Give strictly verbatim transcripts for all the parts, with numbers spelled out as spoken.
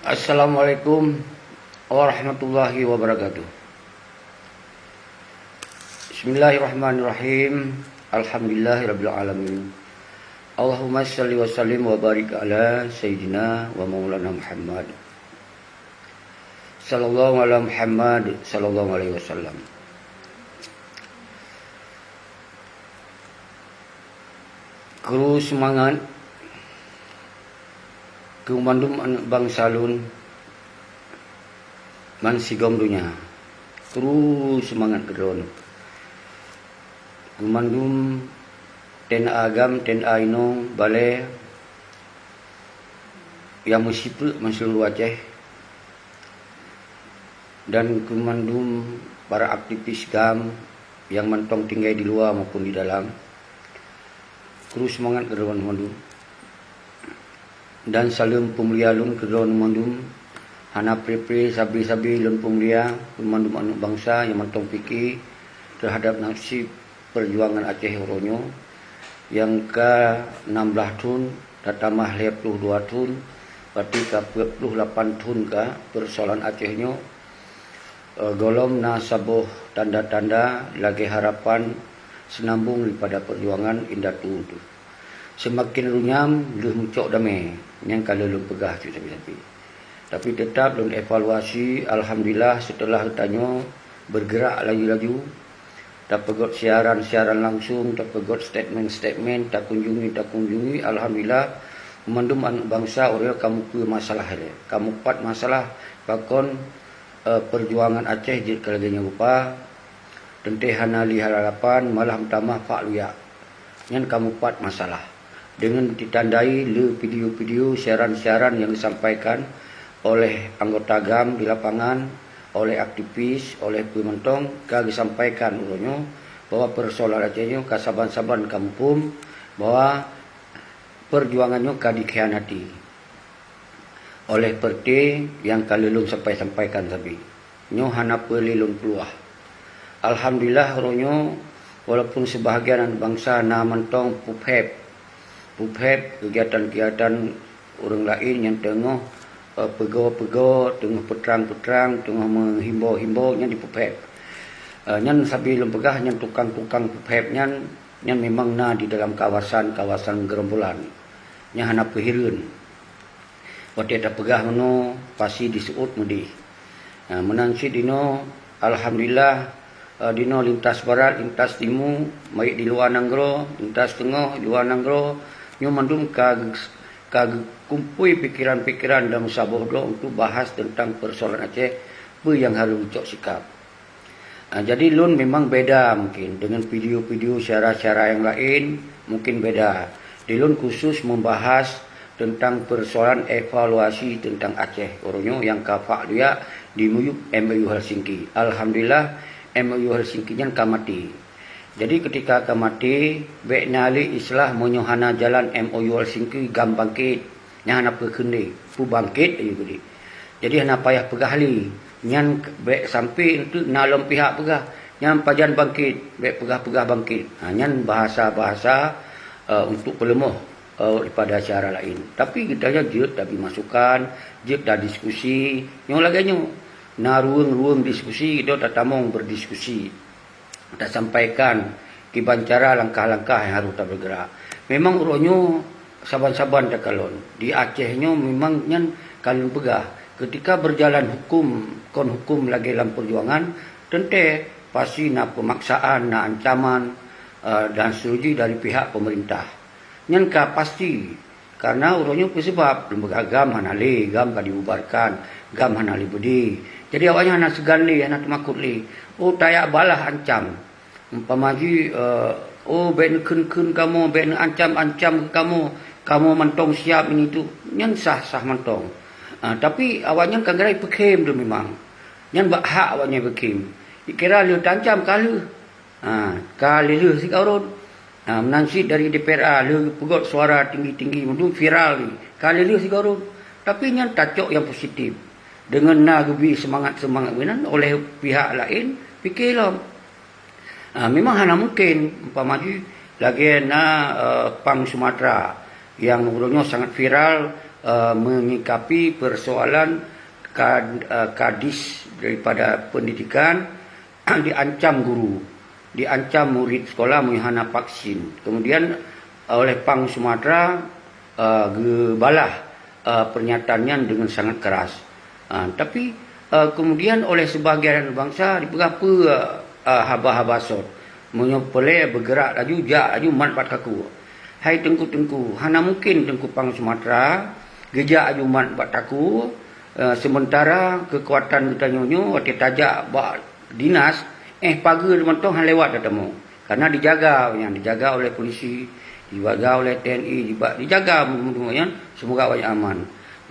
Assalamualaikum warahmatullahi wabarakatuh. Bismillahirrahmanirrahim. Alhamdulillahirabbil alamin. Allahumma shalli wa sallim wa barik ala sayyidina wa maulana Muhammad. Sallallahu ala Muhammad sallallahu alaihi wasallam. Kru seumangat keu mandum aneuëk bansa lôn ban sigom donya. Kru seumangat keu droeneuh. Keu mandum T N A agam, T N A inong, balée nyang meusipreuk meuseuluruh Aceh, dan keu mandum para aktivis GAM nyang mantong tinggai di luwa maupun di dalam. Kru seumangat keu droeneuh mandum. Dan saleuem peumulia lôn keu droeneuh mandum. Hana pré-pré, sabe-sabe lôn peumulia keu mandum aneuëk bansa nyang mantong pike teuhadab nasib peujuangan Aceh uroe nyoe, nyang ka nam blaih thon, tatamah lhée ploh dua thon, berarti ka peuet ploh lapan thon ka peusoalan Aceh nyoe, eh, gohlom na saboh tanda-tanda lagée harapan seunambong daripada peujuangan indatu teuh. Seumaken runyam lheueh meucok damé, nyang ka lheueh lôn peugah cit sabe-sabe. Tapi teutap lôn evaluasi, alhamdulillah, seuteulah geutanyoe beugeurak laju-laju, tapeugét siaran-siaran langsong, tapeugét statement-statement, takunjungi-takunjungi, alhamdulillah, mandum aneuëk bansa uroe nyoe ka mupeue masalah ilée, ka mupat masalah pakon, eh, peujuangan Aceh jeuet keu lagée nyoe rupa, teuntée hana lé harapan, malah meutamah fak luyak. Nyan ka mupat masalah. Deungon ditandai lé video-video siaran-siaran nyang geusampaikan oleh anggota GAM di lapangan, oleh aktivis, oleh peue mantong ka geusampaikan uroe nyoe bahwa peusoalan Aceh nyoe ka saban-saban ka muphom bahwa peujuangan nyoe ka dikhianati oleh peureuté nyang ka lheueh lôn sampai-sampaikan sabe. Nyoe hana peue lé lôn peuluah. Alhamdulillah, uroe nyoe, walaupun seubahagian bansa na mantong peuphét, peuphét keugiatan-keugiatan ureuëng laén nyang teungoh, eh, peugo-peugo, teungoh peutrang-peutrang, teungoh meuhimbau-himbau, nyan jipeuphét. Eh, nyan sabe lôn peugah, nyan tukang-tukang peuphét nyan, nyan memang na di dalam kawasan-kawasan gerombolan. Nyan hana peuhireuen. Watée tapeugah meunoe, pasti diseuôt meudeh. Nah, meunan cit dinoe, alhamdulillah, eh, dinoe lintas barat, lintas timu, baik di luwa nanggroe, lintas teungoh, luwa nanggroe, nyoe mandum ka, ka geukumpôi pikeran-pikeran dan meusaboh droe untuk bahas teuntang peusoalan Aceh, peue nyang harôh geucok sikab. Ah, jadi lôn memang beda mungkin deungon video-video syara-syara nyang laén, mungkin beda. Di lôn khusus membahas teuntang peusoalan evaluasi teuntang Aceh. Uroe nyoe nyang ka fak luyak di miyueb M O U Helsinki. Alhamdulillah, M O U Helsinki nyan ka maté. Jadi ketika ka maté, bék na lé istilah meunyoe hana jalan M O U Helsinki GAM bangkét. Nyan hana peue kheun lé, peubangkét ayue geudeh. Jadi hana payah peugah lé. Nyan bék sampoe eunteuk na lom pihak peugah, "Nyan pajan bangkét," bék peugah-peugah bangkét. Ha, nyan bahasa-bahasa, eh, untuk peuleumoh, eh, daripada syara laén. Tapi geutanyoe jeuet tabri masukan, jeuet tadiskusi. Nyoe lagée nyoe, na ruweueng-ruweueng diskusi, geutanyoe tatamong beudiskusi. Tasampaikan kiban cara langkah-langkah nyang harôh tabeugeurak. Memang uroe nyoe saban-saban takalon. Di Aceh nyoe memang nyan ka lôn peugah, keutika beujalan huköm, kon huköm lagée lam peujuangan, teuntée pasti na peumaksaan, na ancaman, eh, dan seterusnya dari pihak pemerintah. Nyan ka pasti, karena uroe nyoe peue sabab, lembaga GAM hana lé, GAM ka dibubarkan, GAM hana lé beudé. Jadi awaknyan hana seugan lé, hana teumakot lé. Oh, tajak balah ancam. Umpama jih, eh, "Oh, bék neukheun-kheun kamoe, bék neuancam-ancam kamoe, kamoe mantong siab ini tu." Nyan sah-sah mantong. Ah, tapi awaknyan ka gerai peukhém tu memang. Nyan bak hak awaknyan peukhém. Kira lheueh taancam ka lheueh. Ha, ka lheueh sigoe rot. Ha, meunan cit dari D P R A lheueh geupeugét suara tinggi-tinggi, mandum viral ni. Ka lheueh sigoe rot. Tapi nyan tacok nyang positif. Deungon na geubri seumangat-seumangat meunan oleh pihak laén, pike lom. Ha, memang hana mungken, umpama jih lagée na, eh, Pang Sumatera nyang uroe nyoe sangat viral, eh, menyikapi persoalan kad-, eh, kadis daripada pendidikan, diancam guru, diancam murid sekolah meunyo hana vaksin. Kemudian, eh, oleh Pang Sumatera, eh, geubalah, eh, pernyataan nyan dengan sangat keras. Ah, tapi, eh, kemudian oleh sebahagian bansa dipeugah peue, eh, haba-haba sot. Meunyo peureulée beugerak laju, jak laju mat bak takue. Hai Teungku-teungku, hana mungkin Teungku Pang Sumatera geujak laju mat bak takue, eh, sementara keukuatan geutanyoe nyoe watée tajak bak dinas, eh, pageue mantong hana lewat tatamong. Karena dijaga awaknyan, dijaga oleh polisi, dijaga oleh T N I, diba-, dijaga mudu-mudu awaknyan, semoga awaknyan aman.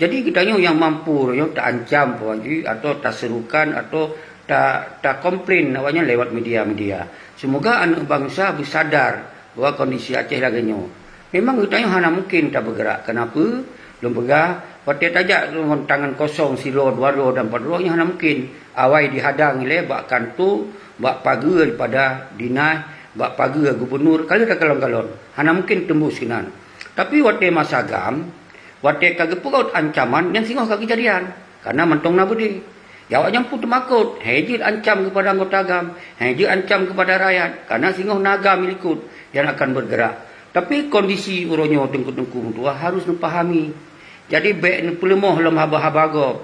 Jadi geutanyoe nyang mampu roh nyoe taancam peuwajib atau taserukan atau ta-, takomplain awaknyan lewat media-media. Semoga aneuk bansa beusadar bahwa kondisi Aceh lagée nyoe. Memang geutanyoe hana mungkin tabeugerak. Kenapa? Lôn peugah, watée tajak ngon tangan kosong sidroe, dua droe dan pat droe nyoe hana mungkin. Awai dihadang ilée bak kanto, bak pageue daripada dinas, bak pageue gubunur, ka lheueh takalon-kalon. Hana mungkin teumbus keunan. Tapi watée masa GAM, watée ka geupeugot ancaman, nyan singoh ka keujadian. Karena mantong na beudé. Ya, awaknyan pun teumakot, hai jeuet ancam keupada anggota GAM, hai jeuet ancam keupada rakyat, karena singoh na GAM likot nyang akan bergerak. Tapi kondisi uroe nyoe Teungku-teungku meutuah harus neupahami. Jadi bék neupeuleumoh lom haba-haba gob.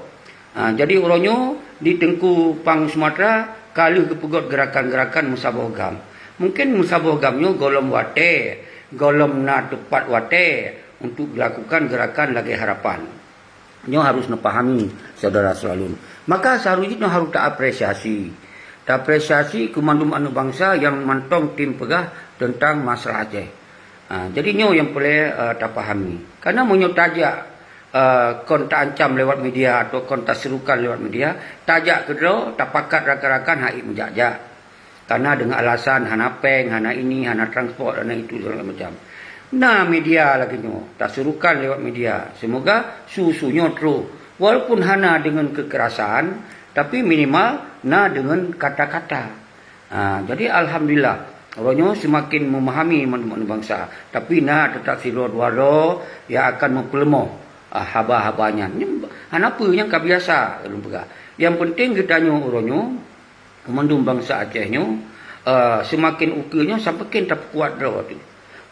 Ha, jadi uroe nyoe di Teungku Pang Sumatera ka lheueh geupeugot gerakan-gerakan meusaboh GAM. Mungkin meusaboh GAM nyoe gohlom watée, gohlom na teupat watée untuk dilakukan gerakan lagée harapan. Nyoe harus neupahami, syedara seulalu. Maka seuharôh jih nyoe harôh taapresiasi. Taapresiasi keu mandum aneuk bansa nyang mantong tem peugah teuntang masalah Aceh. Ha, jadi nyoe nyang peureulée, eh, tapahami. Karena meunyoe tajak, eh, kon taancam lewat media atau kon taserukan lewat media, tajak keudroe, tapakat rakan-rakan hana meujak-jak. Karena deungon alasan hana péng, hana ini, hana transport, hana itu, segala macam. Na media lagée nyoe, taserukan lewat media. Semoga su-su nyoe troh. Walaupun hana deungon kekerasan, tapi minimal na deungon kata-kata. Ha, jadi alhamdulillah, uroe nyoe seumaken meumahami mandum bansa. Tapi na teutap sidroe dua droe nyang akan meupeuleumoh, ah, haba-haba nyan. Nyan hana peue, nyan ka biasa, ulôn peugah. Nyang penting geutanyoe uroe nyoe, mandum bansa Aceh nyoe, eh, seumaken ukeue nyoe seumaken tapeukuat droe teuh.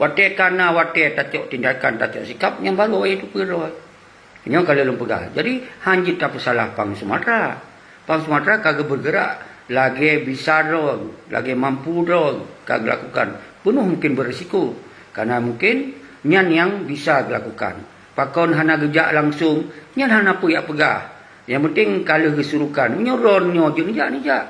Watée ka na watée tacok tindakan, tacok sikap, nyan baru awaknyan teupeue droe. Nyoe ka lheueh lôn peugah. Jadi, han jeuet tapeusalah Pang Sumatera. Pang Sumatera ka geubeugerak lagée bisa droe, lagée mampu droe ka geulakukan. Peunoh mungken beurisiko. Karena mungken nyan nyang bisa geulakukan. Pakon hana geujak langsong, nyan hana peue jak peugah. Nyang penting ka lheueh geusurukan. Meunyoe droeneuh nyoe jeuet neujak, neujak.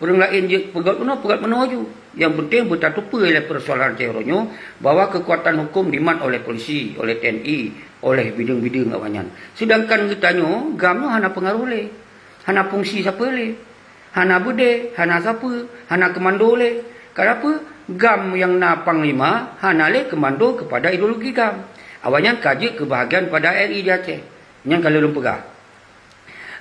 Ureuëng laén jeuet peugét meunoe, peugét meunoe ju. Nyang penting beutateupeue lé peusoalan Aceh uroe nyoe bahwa keukuatan huköm dimat oleh polisi, oleh T N I, oleh bideueng-bideueng awaknyan. Seudangkan geutanyoe, GAM nyoe hana peungaroh lé, hana fungsi sapeue lé, hana beudé, hana sapeue, hana keumando lé. Kenapa? GAM nyang na panglima hana lé keumando keupada ideologi GAM. Awaknyan ka jeuet keu bahagian pada R I di Aceh. Nyan ka lheueh lôn peugah.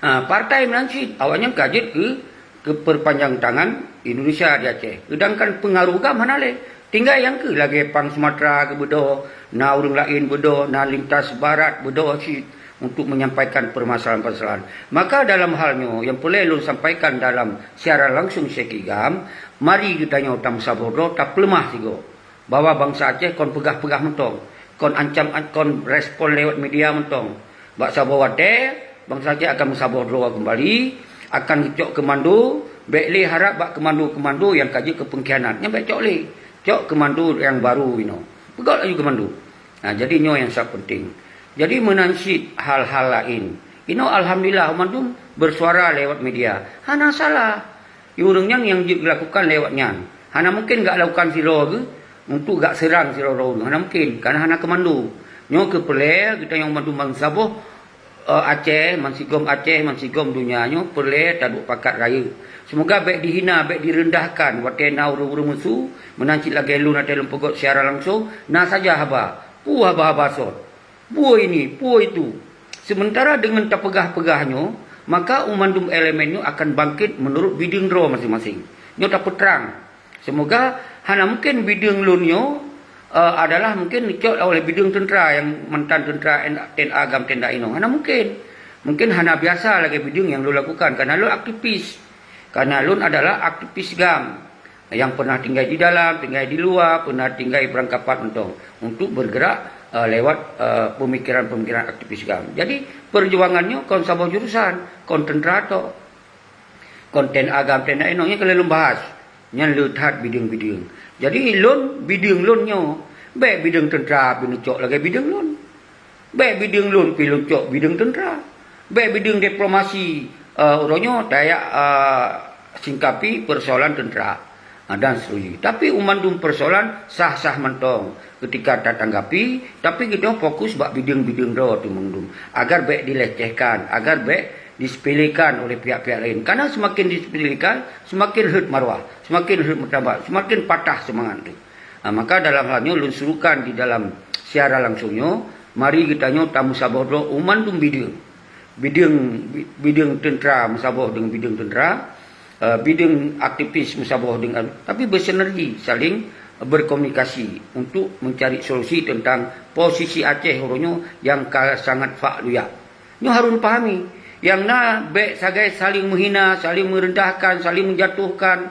Ha, partai meunan cit, awaknyan ka jeuet keu, keu perpanjang tangan Indonesia di Aceh. Seudangkan peungaroh GAM hana lé. Tinggai nyang keuh lagée Pang Sumatera geubeudôh, na ureuëng laén beudôh, na lintas barat beudôh cit untuk menyampaikan permasalahan-permasalahan. Maka dalam hal nyoe, nyang peureulée lôn sampaikan dalam siaran langsung Syekh GAM, mari geutanyoe tameusaboh droe, tapeuleumah sigoe. Bahwa bansa Aceh kon peugah-peugah mantong, kon ancam, kon respon lewat media mantong. Bak saboh watée, bansa Aceh akan meusaboh droe keumbali, akan geucok keumando, bék lé harab bak keumando-keumando nyang ka jeuet keu peungkhianat. Nyan bék cok lé. Cok keumando nyang baru inoe. Peugét laju keumando. Nah, jadi nyoe nyang sangat penting. Jadi meunan cit hal-hal laén. Inoe alhamdulillah mandum bersuara lewat media. Hana salah. Ureuëng nyan nyang jeuet geulakukan lewat nyan. Hana mungken geulakukan sidroe geuh untuk geuserang sidroe ureuëng. Hana mungken, karena hana keumando. Nyoe keuh peureulée geutanyoe mandum bansaboh, eh, Aceh, mansigom Aceh, mansigom donya nyoe peureulée taduek pakat rayeuk. Semoga bék dihina, bék direndahkan watée na ureuëng-ureuëng meusu, meunan cit lagée lôn watée lôn peugét siaran langsong, na saja haba. Peue haba-haba sot? Peue ini, peue itu. Sementara deungon tapeugah-peugah nyoe, maka u mandum elemen nyoe akan bangkét meunurot bideueng droe maséng-maséng. Nyoe tapeutrang. Seumoga hana mungken bideueng lôn nyoe eh, adalah mungkin neucok oleh bideueng teuntra nyang mantan teuntra N-, T N A GAM Tenda Inong. Hana mungkin. Mungkin hana biasa lagée bideueng nyang lôn lakukan, karena lôn aktivis. Karena lôn adalah aktivis GAM yang pernah tinggai di dalam, tinggai di luar, pernah tinggai berangkapat untuk, untuk bergerak, eh, lewat, eh, pemikiran-pemikiran aktivis GAM. Jadi, perjuangan nyoe kon saboh jurusan, kon teuntra tok. Kon T N A GAM Tenda Inong nyan ka lheueh lôn bahas. Nyan le that bideueng-bideueng. Jadi lôn, bideueng lôn nyoe, bék bideueng teuntra pih neucok lagée bideueng lôn. Bék bideueng lôn pih lôn cok bideueng teuntra. Bék bideueng diplomasi, eh, uroe nyoe tajak, eh, singkapi persoalan teuntra, ah, dan seterusnya. Tapi u mandum persoalan sah-sah mantong ketika tatanggapi, tapi geutanyoe fokus bak bideueng-bideueng droe teuh mandum. Agar bék dilecehkan, agar bék disepelekan oleh pihak-pihak lain. Karena semakin disepelekan, semakin hurt marwah, semakin hurt martabat, semakin patah semangat tu. Ha, maka dalam hal nyoe lôn serukan di dalam siaran langsung nyoe, mari geutanyoe tameusaboh droe u mandum bideueng. Bideueng, bi-, bideueng teuntra meusaboh deungon bideueng teuntra, eh, bideueng aktivis meusaboh deungon, tapi bersinergi, saling berkomunikasi untuk mencari solusi tentang posisi Aceh uroe nyoe nyang ka sangat fak luyak. Nyoe harun pahami. Nyang na bék sagai saling menghina, saling merendahkan, saling menjatuhkan.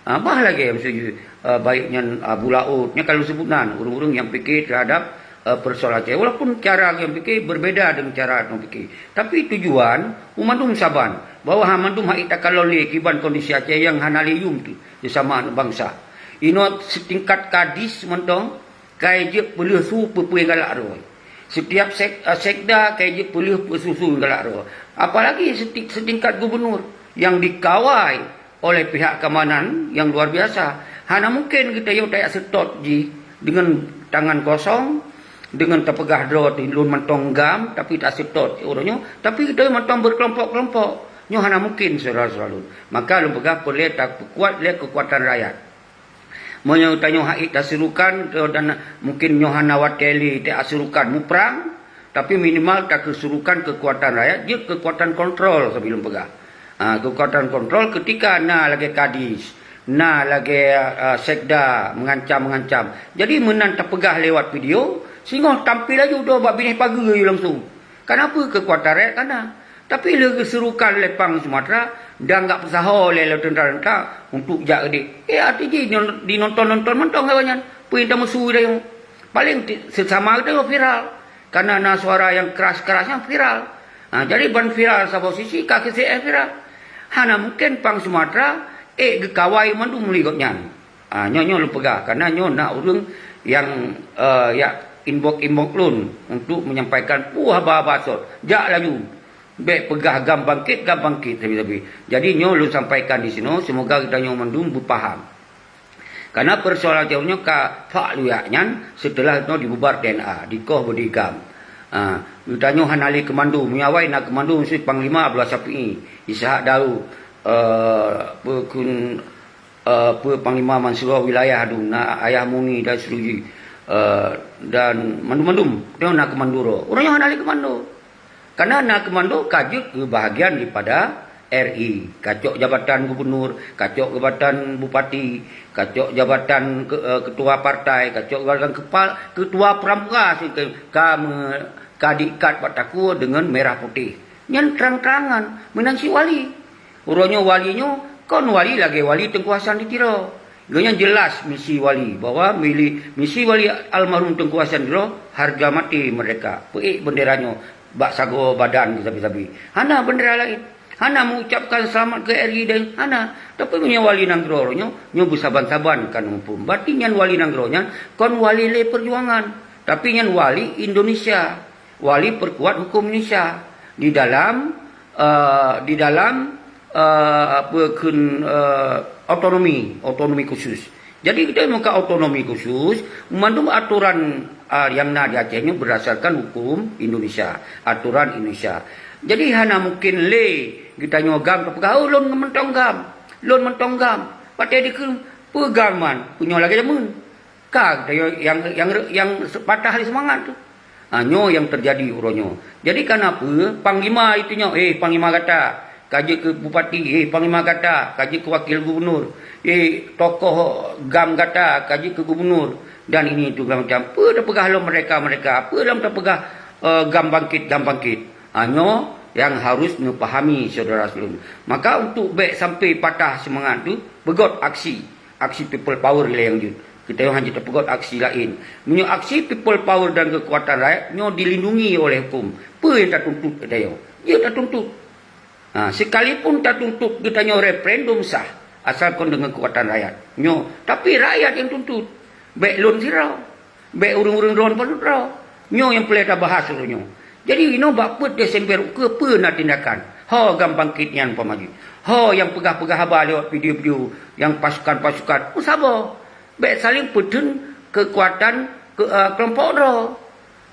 Ah, bah lagée miseue, eh, baik nyan Abu Laôt, nyan ka lôn sebut nan, ureuëng-ureuëng nyang pike terhadap, eh, persoalan Aceh. Walaupun cara nyang pike berbeda dengan cara nyang pike. Tapi tujuan, u mandum saban, bahwa ha mandum hak takalon lé kiban kondisi Aceh nyang hana lé yum tu, sesama aneuk bangsa. Inoe setingkat kadis mantong, kai jeuet peuleueh su peue-peue nyang galak droe. Setiap sek-, eh, sekda kai jeuet peuleueh peue su-su nyang galak droe. Apalagi seti-, setingkat gubernur nyang dikawai oleh pihak keamanan nyang luar biasa. Hana mungkin geutanyoe tajak seutôt jih deungon tangan kosong, deungon tapeugah droe lôn mantong GAM, tapi taseutôt uroe nyoe, tapi geutanyoe mantong beukelompok-kelompok. Nyoe hana mungkin, syedara-syedara lôn. Maka lôn peugah peureulée tapeukuat lé keukuatan rakyat. Meunyoe tanyoe hak taserukan, dan mungkin nyoe hana watée lé taserukan muprang, tapi minimal takeserukan keukuatan rakyat, jeuet keukuatan kontrol sabe lôn peugah. Ha, keukuatan kontrol ketika na lagée kadis, na lagée, a, sekda mengancam-mengancam. Jadi meunan tapeugah lewat video, singoh tampil laju droe bak binéh pageue langsung. Kenapa keukuatan rakyat ka na? Tapi lé geuserukan lé Pang Sumatera, dan gak peusaho lé, lé teuntra-teuntra untuk jak keudeh. Eh, arti jih dinonton-nonton mantong awaknyan. Peue nyang tameusu tanyoe. Paléng ti-, sesama geutanyoe viral. Karena na suara nyang keras-keras nyang viral. Ha, jadi ban viral saboh sisi ka keu C F viral. Hana mungkin Pang Sumatera ék geukawai mandum lé gobnyan. Ha, nyoe, nyoe lôn peugah, karena nyoe na ureuëng nyang, eh, jak inbox-inbox lôn untuk menyampaikan peue haba-haba sot. Jak laju. Bék peugah GAM bangkit, GAM bangkit sabe-sabe. Jadi nyoe lôn sampaikan di sinoe, semoga geutanyoe mandum beupaham. Karena persoalan teungoh nyoe ka fak luyak nyan seuteulah nyoe dibubar T N A, dikoh beudé GAM. Ha, geutanyoe hana lé keumando, meunyoe awai na keumando miseue Panglima Abdullah Syafi'i, Ishak Daud, eh, peue kheun, eh, peue Panglima Mansurah Wilayah dum, na Ayah Muni dan seterusnya, eh, dan mandum-mandum, nyoe na keumando droe. Uroe nyoe hana lé keumando. Karena na keumando ka jeuet keu bahagian daripada R I. Kacok jabatan gubernur, kacok jabatan bupati, kacok jabatan ke-, eh, ketua partai, kacok jabatan kepa-, ketua pramuka sike-, ka me-, ka diikat bak takue deungon merah putéh. Nyan trang-trangan meunan cit wali. Uroe nyoe wali nyoe kon wali lagée wali Teungku Hasan di Tiro. Gobnyan jelas misi wali, bahwa mili-, misi wali almarhum Teungku Hasan di Tiro harga mati merdeka. Peuék bendera nyoe bak sagoe badan sabe-sabe. Hana bendera laén. Hana mengucapkan selamat ke R I dan hana. Tapi meunyoe wali nanggroe nyoe, nyoe beusaban-saban kan muphom. Berarti nyan wali nanggroe nyan kon wali lé perjuangan. Tapi nyan wali Indonesia. Wali perkuat hukum Indonesia di dalam, eh, di dalam, eh, apa kheun, eh, otonomi, otonomi khusus. Jadi kita muka otonomi khusus, mandum aturan, eh, yang na di Aceh nyoe berdasarkan hukum Indonesia, aturan Indonesia. Jadi hana mungkin lé geutanyoe GAM tapeugah, "Oh, lôn mantong GAM, lôn mantong GAM." Patéh dikheun, "Peue GAM man, punyoe lagée jameun." Ka geutanyoe nyang, nyang, nyang patah lé seumangat tu. Ha, nyoe nyang teujadi uroe nyoe. Jadi kana peue, panglima itu nyoe, eh, panglima gata, ka jeuet keu bupati, eh, panglima gata, ka jeuet keu wakil gubernur, eh, tokoh GAM gata, ka jeuet keu gubernur, Dan ini itu segala macam. Peue tapeugah lom mereka-mereka? Peue lom tapeugah, eh, GAM bangkit, GAM bangkit? Ha, nyoe nyang harus neupahami, syedara seulon. Maka untuk bék sampai patah seumangat tu, peugot aksi. Aksi people power ilée nyang jeuet. Geutanyoe hana tapeugot aksi laén. Meunyoe aksi people power dan keukuatan rakyat, nyoe dilindungi oleh huköm. Peue nyang tatuntut geutanyoe? Jeuet tatuntut. Ha, sekalipun tatuntut geutanyoe referendum sah, asalkan deungon keukuatan rakyat. Nyoe, tapi rakyat nyang tuntut. Bék lôn sidroe. Bék ureuëng-ureuëng droeneuh padub droe. Nyoe nyang peureulée tabahas uroe nyoe. Jadi, inoe bak peuet Desember ukeue peue na tindakan? Ho GAM bangkit nyan pamaju. Ho nyang peugah-peugah haba lewat video-video nyang pasukan-pasukan. Meusaboh. Bék saléng peutheun keukuatan ke, eh, keulompok droe.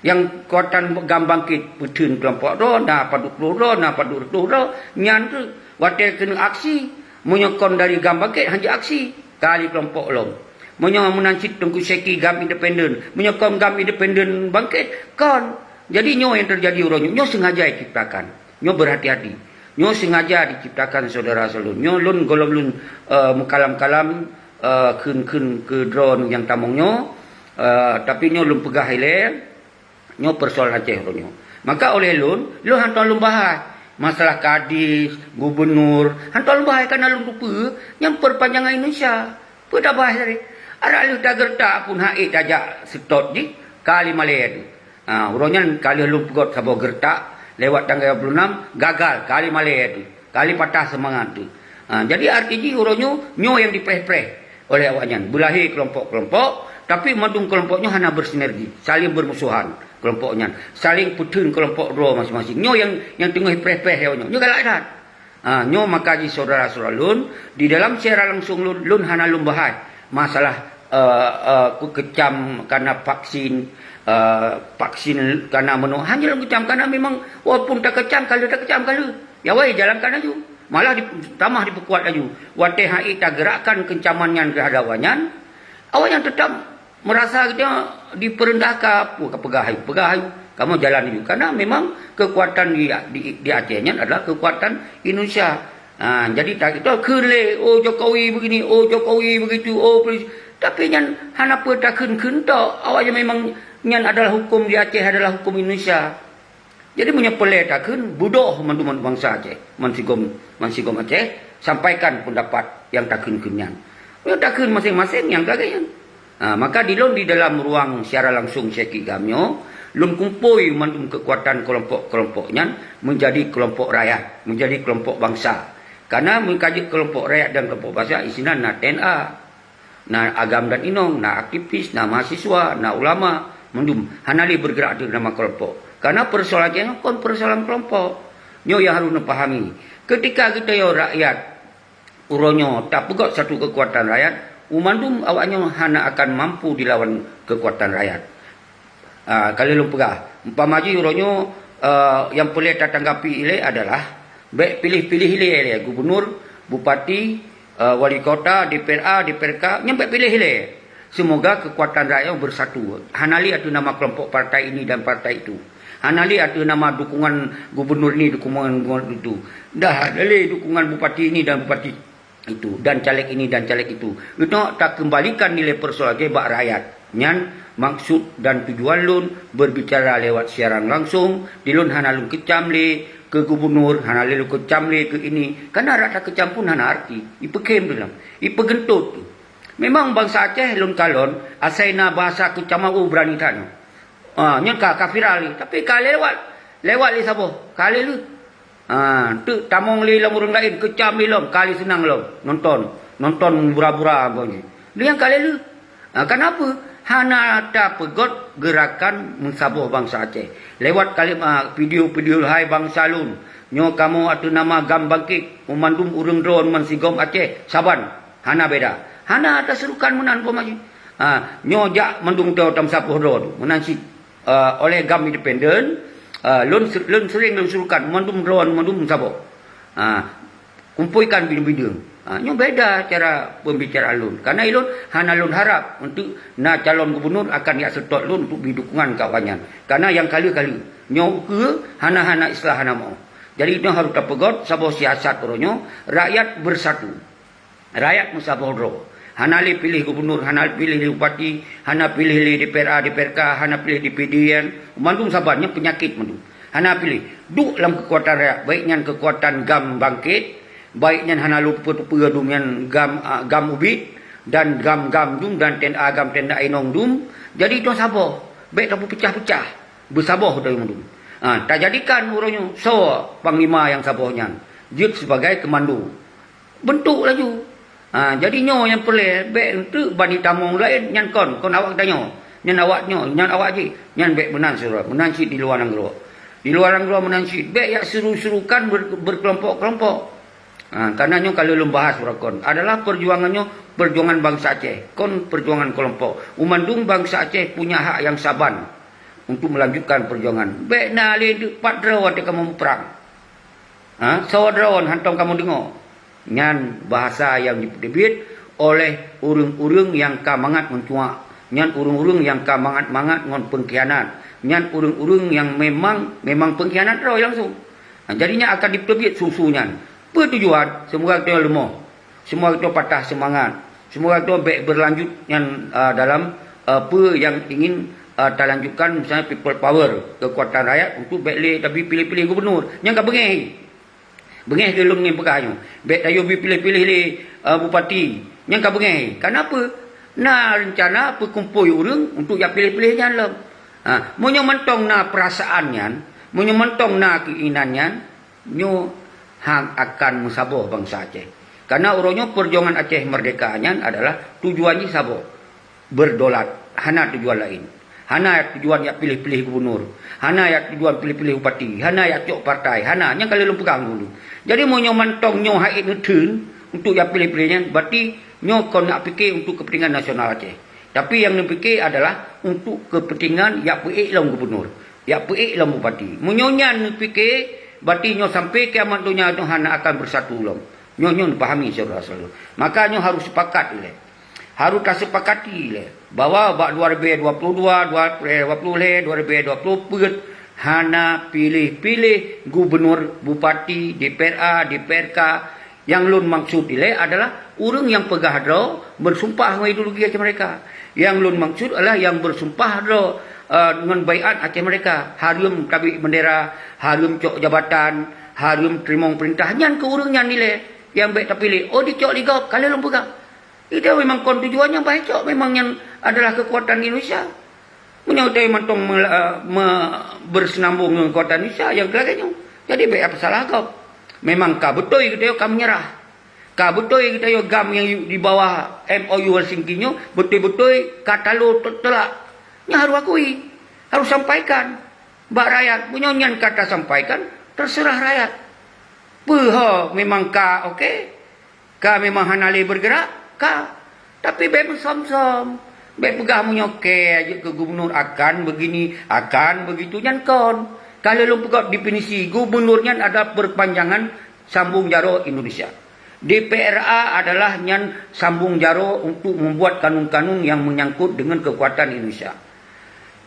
Nyang keukuatan GAM bangkit peutheun keulompok droe, na padub ploh droe, na padub reutôh droe, nyan kheueh watée keuneuk aksi. Meunyoe kon dari GAM bangkit, hana aksi, kali keulompok lom. Meunyoe meunan cit Teungku Syeki GAM independen, meunyoe kon GAM independen bangkit, kon. Jadi nyoe nyang teujadi uroe nyoe, nyoe sengaja diciptakan. Nyoe berhati-hati. Nyoe sengaja diciptakan syedara seulon. Nyoe lôn gohlom lôn, eh, meukalam-kalam, eh, kheun-kheun keu droeneuh nyang tamong nyoe, eh, tapi nyoe lôn peugah ilée, nyoe persoalan Aceh uroe nyoe. Maka oleh lôn, lôn hana lôn bahas masalah kadis, gubernur, hana lôn bahas karena lôn tupeue nyan perpanjangan Indonesia. Peue tabahas tadi? Arak lheueh tageureutak pun hana tajak seutôt jih, kali malée tu. Ha, uroe nyan ka lheueh lôn peugot saboh geureutak lewat tanggai dua puluh enam, gagal, kali malée tu. Kali patah seumangat tu. Ha, jadi arti jih uroe nyoe, nyoe nyang dipreh-preh oleh awaknyan. Beulahé keulompok-keulompok, tapi mandum keulompok nyoe hana bersinergi, saling bermusuhan keulompok nyan. Saling peutheun keulompok droe masing-masing. Nyoe nyang, nyang teungoh jipreh-preh lé awaknyan. Nyoe galak that. Ha, nyoe maka jih syedara-syedara lôn, di dalam siaran langsung lôn, lôn hana lôn bahas masalah, eh, eh, keu-, keucam karena vaksin, eh, vaksin karena meunoe. Hana lôn keucam karena memang walaupun takeucam ka lheueh, takeucam ka lheueh. Ya wai, jalankan laju. Malah di, tamah dipeukuat laju. Watée hana tagerakkan keucaman nyan keuhadap awaknyan, awaknyan teutap meurasa geutanyoe dipeurendahkan, peue ka peugah hai, peugah hai, kamoe jalan laju. Karena memang keukuatan di, di, di Aceh nyan adalah keukuatan Indonesia. Ha, jadi tak itu kheun lé, "Oh Jokowi begini, oh Jokowi begitu, oh polis." Tapi nyan hana peue takheun-kheun tok. Awaknyan memang nyan adalah hukum di Aceh, adalah hukum Indonesia. Jadi meunyoe peureulée takheun, beudôh mandum bansa Aceh, mansigom, mansigom Aceh, sampaikan peundapat nyang takheun-kheun nyan. Meunyoe takheun maséng-maséng nyang ka lagée nyan. Ha, maka di lôn di dalam ruang siaran langsung Syeki GAM nyoe, lôn kumpôi mandum keukuatan keulompok-keulompok nyan meunjadi keulompok rakyat, meunjadi keulompok bansa. Karena meukajeuet keulompok rakyat dan keulompok bansa, isinan na T N A. Na agam dan inong, na aktivis, na mahasiswa, na ulama, mandum hana lé bergerak ateueh nama kelompok. Karena persoalan nyoe kon persoalan kelompok. Nyoe nyang harôh neupahami. Ketika geutanyoe rakyat uroe nyoe tapeugot satu keukuatan rakyat, u mandum awaknyoe hana akan mampu dilawan keukuatan rakyat. Ah, ka lheueh lôn peugah, umpama jih uroe nyoe, eh, nyang peureulée tatanggapi ilée adalah bék piléh-piléh ilée, ilée gubernur, bupati, eh, wali kota, D P R A, D P R K, nyan bék piléh ilée. Seumoga keukuatan rakyat nyoe beusatu. Hana lé ateueh nama kelompok partai ini dan partai itu. Hana lé ateueh nama dukungan gubernur ini, dukungan gubernur itu. Dah hana lé dukungan bupati ini dan bupati itu, dan caleg ini dan caleg itu. Geutanyoe takeumbalikan nilai persoalan jih bak rakyat. Nyan maksud dan tujuan lôn berbicara lewat siaran langsung, di lôn hana lôn keucam lé keu gubernur, hana lé lôn keucam lé keu ini. Karena rata keucam pun hana arti. Ipeukhem tu lom. Ipeugeuntot tu. Memang bansa Aceh lôn kalon, asai na bahasa keucaman, oh, beurani that nyoe. Ah, nyan ka, ka viral lé. Tapi ka lewat, lewat lé saboh. Ka lé lheueh. Ah, teuk tamong lé lam ureuëng laén, keucam lé lom, ka lé seunang lom. Nonton, nonton bura-bura abang jih. Lheueh nyang ka lé lheueh. Ah, kenapa? Hana tapeugot geurakan meusaboh bansa Aceh. Lewat kalim-, ah, video-video hai bansa lôn. Nyoe kamoe ateueh nama GAM bangkit, meumandum ureuëng droe mansigom Aceh, saban. Hana beda. Hana taseurukan meunan pun maju. Ha, nyoe jak mandum teu tam sapoh droe tu. Meunan cit, eh, oleh GAM independen, eh, lôn se-, lôn sering lôn suruhkan mandum droe, mandum saboh. Ha, kumpuikan bideueng-bideueng. Ha, nyoe beda cara pembicaraan lôn. Karena ilôn hana lôn harap untuk na calon gubernur akan jak seutôt lôn untuk bri dukungan keu awaknyan. Karena nyang kale-kale. Nyoe ukeue hana-hana islah hana meu'oh. Jadi nyoe harôh tapeugot saboh siasat uroe nyoe, rakyat bersatu. Rakyat meusaboh droe. Hana lé piléh gubunur, hana piléh lé bupati, hana piléh lé D P R A, D P R K, hana piléh D P D nyan. Mandum saban nyan peunyakét mandum. Hana piléh. Duek lam keukuatan rakyat, baik nyan keukuatan GAM bangkét, baik nyan hana lôn peue-peue dum nyan GAM, ah, GAM ubit, dan GAM-GAM dum, dan TNA GAM, TNA inong dum. Jadi, tanyoe saboh. Bèk tapeupeucah-peucah. Beusaboh tanyoe mandum. Ah, tajadikan uroe nyoe soe panglima nyang saboh nyan. Jeuet sibagai keumando. Bentuk laju. Ha, jadi nyoe nyang peureulèe, bèk eunteuk bani tamong laén nyan kon, kon awak geutanyoe. Nyan awak nyoe, nyan awak jih. Nyan bèk meunan syedara, meunan cit di luwa nanggroe. Di luwa nanggroe meunan cit, bèk jak seru-serukan ber-, berkelompok-kelompok. Ha, karena nyoe ka lheueh lôn bahas uroe kon. Adalah perjuangan nyoe, perjuangan bansa Aceh, kon perjuangan kelompok. Mandum bansa Aceh punya hak nyang saban untuk melanjutkan perjuangan. Bèk na lé eunteuk pat droe watèe kamoe muprang. Ha, soe droe hantom kamoe deungoe. Nyan bahasa nyang jipeuteubiet oleh ureueng-ureueng nyang ka mangat meucuak. Nyan ureueng-ureueng nyang ka mangat-mangat ngon peungkhianat. Nyan ureueng-ureueng nyang memang, memang peungkhianat droe langsung. Ha, jadi nyan akan jipeuteubiet su-su nyan. Peue tujuan? Seumoga geutanyoe leumoh. Seumoga geutanyoe patah seumangat. Seumoga geutanyoe bèk beulanjut nyan, a, dalam, a, peue nyang ingin, a, talanjutkan, misalnya people power, keukuatan rakyat untuk bèk lé tabi piléh-piléh gubunur. Nyan ka beungèh. Beungèh keu lôn ngieng peugah nyoe. Bèk tayue bi piléh-piléh lé, eh, bupati. Nyan ka beungèh. Kenapa? Na reuncana peukumpôi ureueng untuk jak piléh-piléh nyan lom. Ha, meunyoe mantong na peurasaan nyan, meunyoe mantong na keuinginan nyan, nyoe han akan meusaboh bansa Aceh. Karena uroe nyoe perjuangan Aceh Merdeka nyan adalah tujuan jih saboh. Berdaulat, hana tujuan laén. Hana tujuan jak piléh-piléh gubunur, hana jak tujuan piléh-piléh bupati, hana jak cok partai, hana. Nyan ka lheueh lôn peugah dulu. Jadi, meunyoe mantong nyoe hana neutheun untuk jak piléh-piléh nyan, berarti nyoe kon nak pike untuk kepentingan nasional Aceh. Tapi nyang neupike adalah untuk kepentingan jak peuék lom gubunur, jak peuék lom bupati. Meunyoe nyan neupike, berarti nyoe sampai kiamat donya nyoe hana akan bersatu lom. Nyoe, nyoe neupahami, syedara-syedara. Maka nyoe harôh sepakat ilèe. Harôh tasepakati lé bahwa bak dua ribèe dua puluh dua, dua ribèe dua puluh lhèe, dua ribèe dua puluh peuet hana piléh-piléh gubunur, bupati, D P R A, D P R K. Nyang lôn maksud ilèe adalah ureueng nyang peugah droe beusumpah ngon ideologi Aceh Merdeka. Nyang lôn maksud adalah nyang beusumpah droe, eh, ngon baiat Aceh Merdeka. Hareuem tabek bendera, hareuem cok jabatan, hareuem teurimong peurintah. Nyan keu ureueng nyan ilèe nyang bèk tapiléh. Oh, dicok lé gob, ka lheueh lôn peugah. Itu memang kon tujuannya baik cok, memang nyan adalah kekuatan Indonesia. Meunyoe teu mantong me, me, bersenambung dengan kekuatan Indonesia yang lagèe nyoe. Jadi bèk apa salah kau. Memang ka beutôi geutanyoe ka menyerah. Ka beutôi geutanyoe GAM yang di bawah M O U Helsinki nyoe beutôi-beutôi ka talo te-, telak. Nyan harus akui. Harus sampaikan bak rakyat. Meunyoe nyan ka tasampaikan, terserah rakyat. Peue ho memang ka oke? Ka memang hana lé bergerak, ka. Tapi bèk meusom-som. Bèk peugah meunyoe kèe jeuet keu gubunur akan begini, akan begitu, nyan kon. Ka lheueh lôn peugah definisi, gubunur nyan adalah perpanjangan sambung jaroe Indonesia. D P R A adalah nyan sambung jaroe untuk membuat kanun-kanun yang menyangkut dengan kekuatan Indonesia.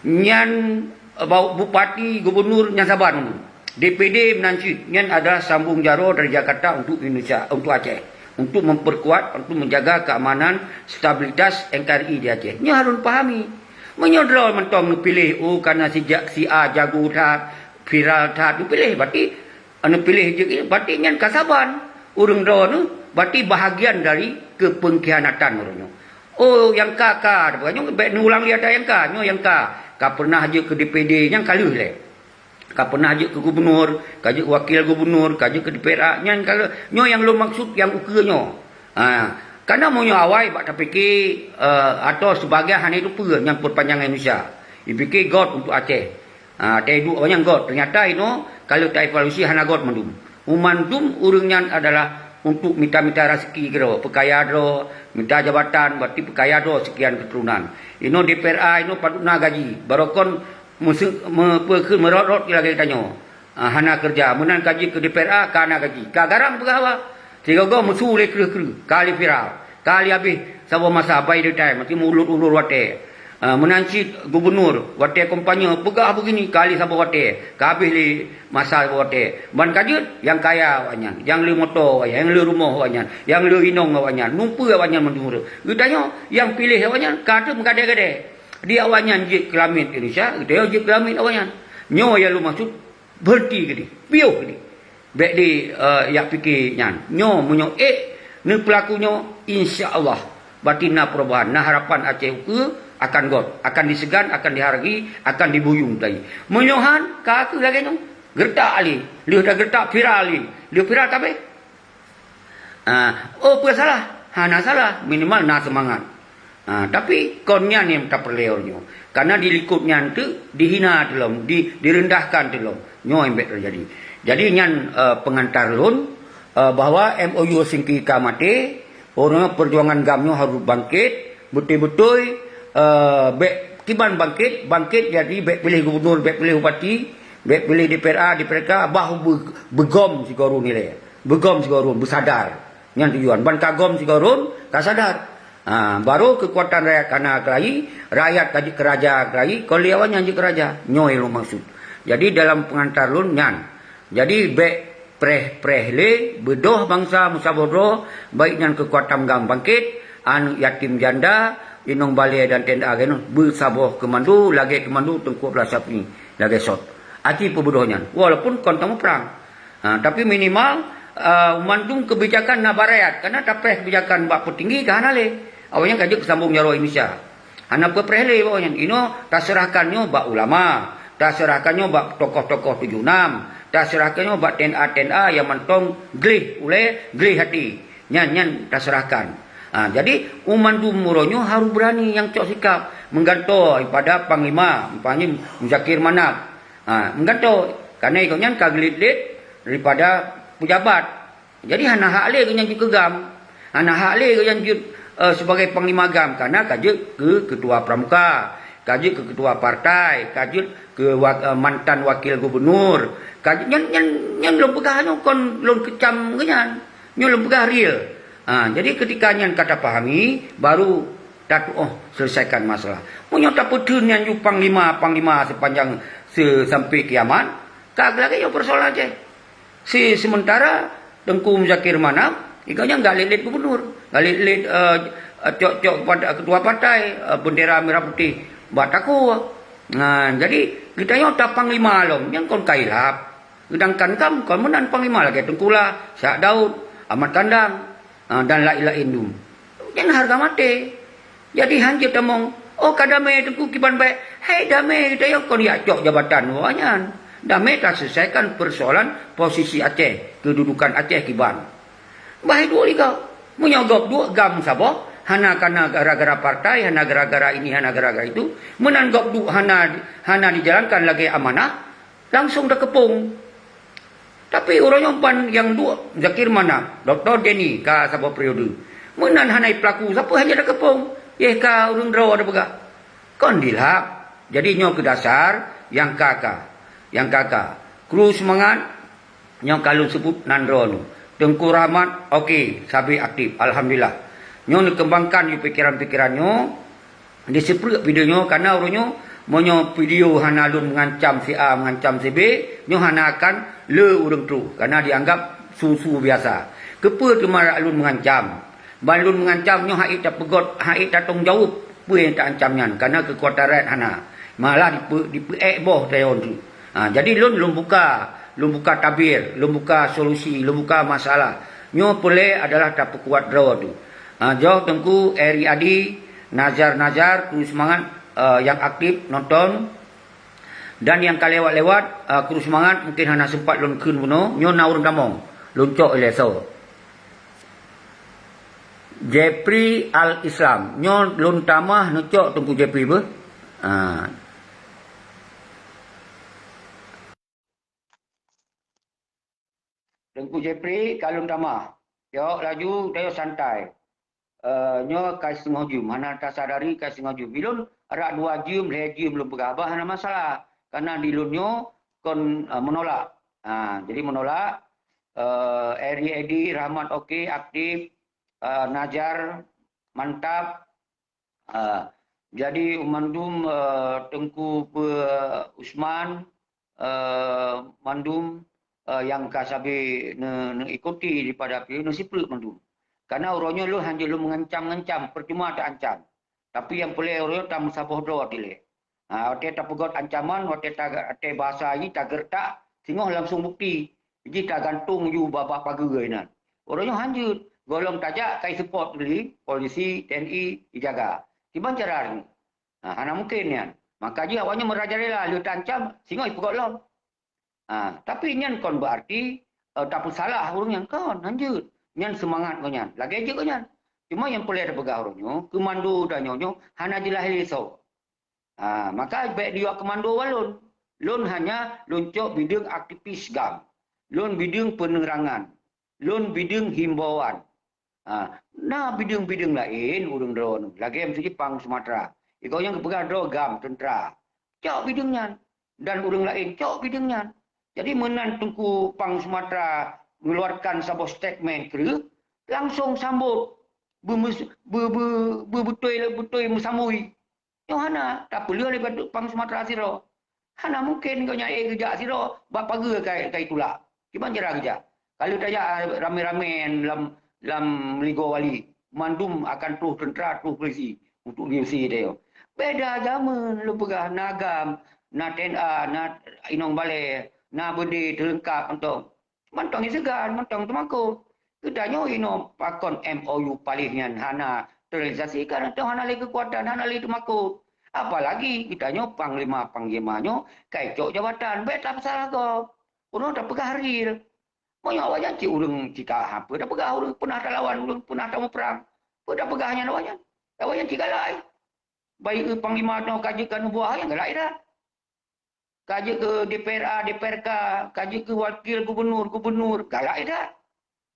Nyan, eh, bupati, gubunur nyan saban. D P D meunan cit, nyan adalah sambung jaroe dari Jakarta untuk Indonesia, untuk Aceh, untuk memperkuat, untuk menjaga keamanan, stabilitas N K R I di Aceh. Nyoe harus pahami. Meunyoe droe mantong neupiléh, oh, karena si ja-, si A jago that, viral that, neupiléh, berarti neupiléh jeuet, berarti nyan ka saban. Ureueng droeneuh, berarti bahagian dari kepengkhianatan ureueng nyoe. Oh, nyang ka, ka, nyoe bèk neuulang lé ata nyang ka, nyoe nyang ka. Ka pernah jeuet keu D P D, nyang ka lheueh lé. Ka pernah jeuet keu gubunur, ka jeuet wakil gubunur, ka jeuet keu D P R A, nyang ka lheueh. Nyoe nyang lôn maksud nyang ukeue nyoe. Ha, karena meunyoe awai bak tapike, eh, atau sebagai hana itu peue nyang perpanjangan Indonesia. Dipike got untuk Aceh. Ha, teuduek awak nyan got. Ternyata inoe, kalau taevaluasi hana got mandum. Mandum ureueng nyan adalah untuk mita-mita raseuki keudroe, peukaya droe, mita jabatan, berarti peukaya droe sekian keturunan. Inoe D P R A, inoe padub na gaji. Barokon meuse-, me-, peue kheun meurot-rot lagèe tanyoe. Ha, hana keureuja. Meunan gaji keu D P R A, ka na gaji. Ka garang peugah haba. Sigoe-goe meusu lé kreueh-kreueh. Ka lé viral. Ka lé habéh saboh masa by the time. Meusti meulot-ulot watèe. Ah, meunan cit gubunur, watée kampanye, peugah beugini, kali saboh watée, ka habéh lé masa saboh watée. Ban ka jeuet, nyang kaya awaknyan, nyang le moto awaknyan, nyang le rumoh awaknyan, nyang le inong awaknyan, numpeue awaknyan mandum. Geutanyoe nyang piléh awaknyan ka teuh meugadée-gadée. Di awaknyan jeuet keu lamiet Indonesia, geutanyoe jeuet keu lamiet awaknyan. Nyoe nyang lôn maksud, beureuti keudeh, piôh keudeh. Bék di, eh, yak pike nyan. Nyoe meunyoe ék neupeulaku nyoe, insya Allah, batin na perubahan, na harapan Aceh ukeue akan göt, akan diseugan, akan dihargai, akan dibuyung tadi. Meunyoe han, ka kheueh lagée nyoe. Geureutak lé, lheueh dah geureutak viral lé, lheueh viral ka abéh. Ah, oh, peue salah? Hana salah, minimal na seumangat. Ah, tapi kon nyan nyang tapeureulée uroe nyoe. Karena di likot nyan teuk dihina teulom, di, direndahkan teulom. Nyoe nyang bék teujadi. Jadi nyan, eh, peungantar lôn, eh, bahwa M O U Helsinki ka maté, uroe nyoe peujuangan GAM nyoe harôh bangkét, beutôi-beutôi, eh, bék kiban bangkét, bangkét jadi bék piléh gubunur, bék piléh bupati, bék piléh D P R A, D P R K, bah beu-, beugom sigoe droe ilée. Beugom sigoe droe, beusadar. Nyan tujuan. Ban ka gom sigoe droe, ka sadar. Ha, baru keukuatan rakyat kana keulayi, rakyat ka jeuet keu raja keulayi, kon lé awaknyan jeuet keu raja. Nyoe nyang lôn maksud. Jadi dalam peungantar lôn nyan. Jadi bék preh-preh lé, beudôh bansa meusaboh droe, baik nyan keukuatan GAM bangkét, aneuk yatim janda, inong balée dan tenda geunoe, beusaboh keumandu, lagée keumandu Teungku Abdullah Syafri, lagée sot. Aci peubeudôh nyan, walaupun kon tamuprang. Ha, tapi minimal, eh, mandum keubijakan na bak rakyat, karena tapreh keubijakan bak peutinggi ka hana lé. Awaknyan ka jeuet keusambong jaroe Indonesia. Hana peupreh lé bak awaknyan. Inoe taseurahkan nyoe bak ulama, taseurahkan nyoe bak tokoh-tokoh tujoh nam, taseurahkan nyoe bak tenda-tenda nyang mantong gleh ulée, gleh até. Nyan, nyan taseurahkan. Ha, jadi, u mandum uroe nyoe harôh beurani nyang cok sikap. Meugantoe daripada panglima, umpamanya Muzakir Manaf. Ha, meugantoe, karena gobnyan ka geulet-let daripada pejabat. Jadi hana hak lé gobnyan jeuet keu GAM. Hana hak lé gobnyan jeuet, eh, sebagai panglima GAM, karena ka jeuet keu ketua pramuka, ka jeuet keu ketua partai, ka jeuet keu wa-, eh, mantan wakil gubunur. Ka jeuet, nyan, nyan, nyan lôn peugah nyoe kon lôn keucam gobnyan. Nyoe lôn peugah real. Ha, jadi ketika nyan ka tapahami, baru tatuoh selesaikan masalah. Meunyoe tapeutheun nyan ju panglima-panglima sepanjang se-, sampai kiamat, ka lagée nyoe persoalan Aceh. Si, sementara Teungku Muzakir Manaf, gobnyan galét-lét gubunur, galét-lét, eh, cok-cok kepada ketua partai, eh, bendera merah putih bak takue. Nah, jadi geutanyoe tapanglima lom, nyan kon kailap. Sedangkan GAM kon meunan panglima lagée Teungku Lah, Syak Daud, Ahmad Kandang, ah, dan laén-laén dum. Nyan hareuga maté. Jadi han jeuet tamong, "Oh, ka damé Teungku kiban bék." Hai damé geutanyoe kon jak cok jabatan awaknyan. Damé taselesaikan persoalan posisi Aceh, kedudukan Aceh kiban. Bah iduek lé gob. Meunyoe gob duek GAM saboh, hana kana gara-gara partai, hana gara-gara ini, hana gara-gara itu, meunan gob duek hana, hana dijalankan lagée amanah, langsung takeupong. Tapi uroe nyoe ban nyang duek Zakir Manaf, Doktor Denny ka saboh periode. Meunan hana ipeulaku, sapeue hana takeupong? Yeh ka ureuëng droe tapeugah. Kon dilhab. Jadi nyoe keu dasar nyang ka-ka. Nyang ka-ka. Kru seumangat, nyoe ka lôn seubut nan droeneuh. Teungku Rahmat, oke, sabe aktif. Alhamdulillah. Nyoe neukeumbangkan di pikeran-pikeran nyoe, Diseuprek video nyoe, karena uroe nyoe, meunyoe video hana lôn mengancam si A, mengancam si B, nyoe hana akan le ureuëng troh, karena dianggap su-su biasa. Keupeue teuma lôn mengancam? Ban lôn mengancam nyoe hait tapeugot, hait tatong jaweueb peue nyang taancam nyan, karena keukuatan rakyat hana. Malah dipeu-, dipeuék boh tayong tu. Ha, jadi lôn, lôn buka, lôn buka tabir, lôn buka solusi, lôn buka masalah. Nyoe peureulée adalah tapeukuat droe tu. Ha, jok Teungku Eri Adi, Nazar-Nazar, kru seumangat, eh, nyang aktif nonton. Dan nyang ka lewat-lewat, eh, kru seumangat, mungkin hana sempat lôn kheun bunoe. Nyoe na ureuëng tamong. Lôn cok ilée soe. Jeffrey Al Islam. Nyoe lôn tamah neucok Teungku Jeffrey beuh. Ha. Teungku Jeffrey, ka lôn tamah. Yok laju, tayok santai. Eh, nyoe ka singoh jeuem, hana tasadari ka singoh jeuem. Ilôn arak dua jeuem, lhée jeuem lôn peugah, bah hana masalah. Karena di lôn nyoe kon, eh, menolak. Ha, jadi menolak, eh, Eri Edi, Rahmat oke, aktif, eh, Najar, mantap, Ah, Jadi mandum, eh, Teungku Pe-, Usman, eh, mandum, eh, nyang ka sabe ne-, neuikuti daripada pih neusipleuk mandum. Karena uroe nyoe lôn hana lôn mengancam-ngancam, percuma taancam. Tapi nyang peureulée uroe nyoe tameusaboh droe dilée. Ha, watée tapeugot ancaman, watée ta-, watée bahasa jih tageurtak, singoh langsung bukti. Jih tagantung ju babah pageue nan. Uroe nyoe hanjeuet, gohlom tajak kai seupôt lé polisi, T N I, ijaga. Kiban cara nyoe? Ha, hana mungken nyan. Maka jih awaknyan meurajalela lheueh taancam, singoh ipeugot lom. Ha, tapi nyan kon berarti, eh, tapeusalah ureuëng nyan, kon, hanjeuet. Nyan seumangat gobnyan, lagée jeuet gobnyan. Cuma nyang peureulée tapeugah uroe nyoe, keumando tanyoe nyoe hana jeulaih lé soe. Ha, maka bék diyue keumando walon. Lôn hanya lôn cok bideueng aktivis GAM. Lôn bideueng peuneurangan. Lôn bideueng himbauan. Ha, na bideueng-bideueng laén ureuëng droeneuh, lagée miseujih Pang Sumatera. Iko nyang geupeugah droe GAM teuntra. Cok bideueng nyan. Dan ureuëng laén cok bideueng nyan. Jadi meunan Teungku Pang Sumatera mengeluarkan saboh statement kreueh, langsung sambot. Beumus-, beu-, beu-, beu-, beutôi-beutôi meusambui. Nyoe hana tapeuleueh lé Teungku Pang Sumatera sidroe. Hana mungken gobnyan ék geujak sidroe bak pageue kai, kai tulak. Kiban cara geujak? Kalau tajak ramé-ramé lam, lam Ligo Wali, mandum akan troh teuntra, troh polisi untuk diusir tanyoe. Beda zaman lôn peugah, na GAM, na T N A, na inong balée, na beudé teuleungkap mantong. Mantong iseugan, mantong teumakot. Geutanyoe inoe pakon M O U paléh nyan hana terrealisasi, karena tanyoe hana lé keukuatan, hana lé teumakot. Apalagi geutanyoe panglima-panglima nyoe ka icok jabatan, bék tapeusalah gob. Uroe tapeugah real. Meunyoe awaknyan cit ureuëng cit ka hana peue tapeugah, ureuëng peunah talawan, ureuëng peunah tamuprang. Peue tapeugah nyan awaknyan? Awaknyan cit galak. Baik panglima nyoe ka jeuet keu aneuk buah, nyan galak that. Ka jeuet keu D P R A, D P R K, ka jeuet keu wakil gubernur, gubernur, galak that.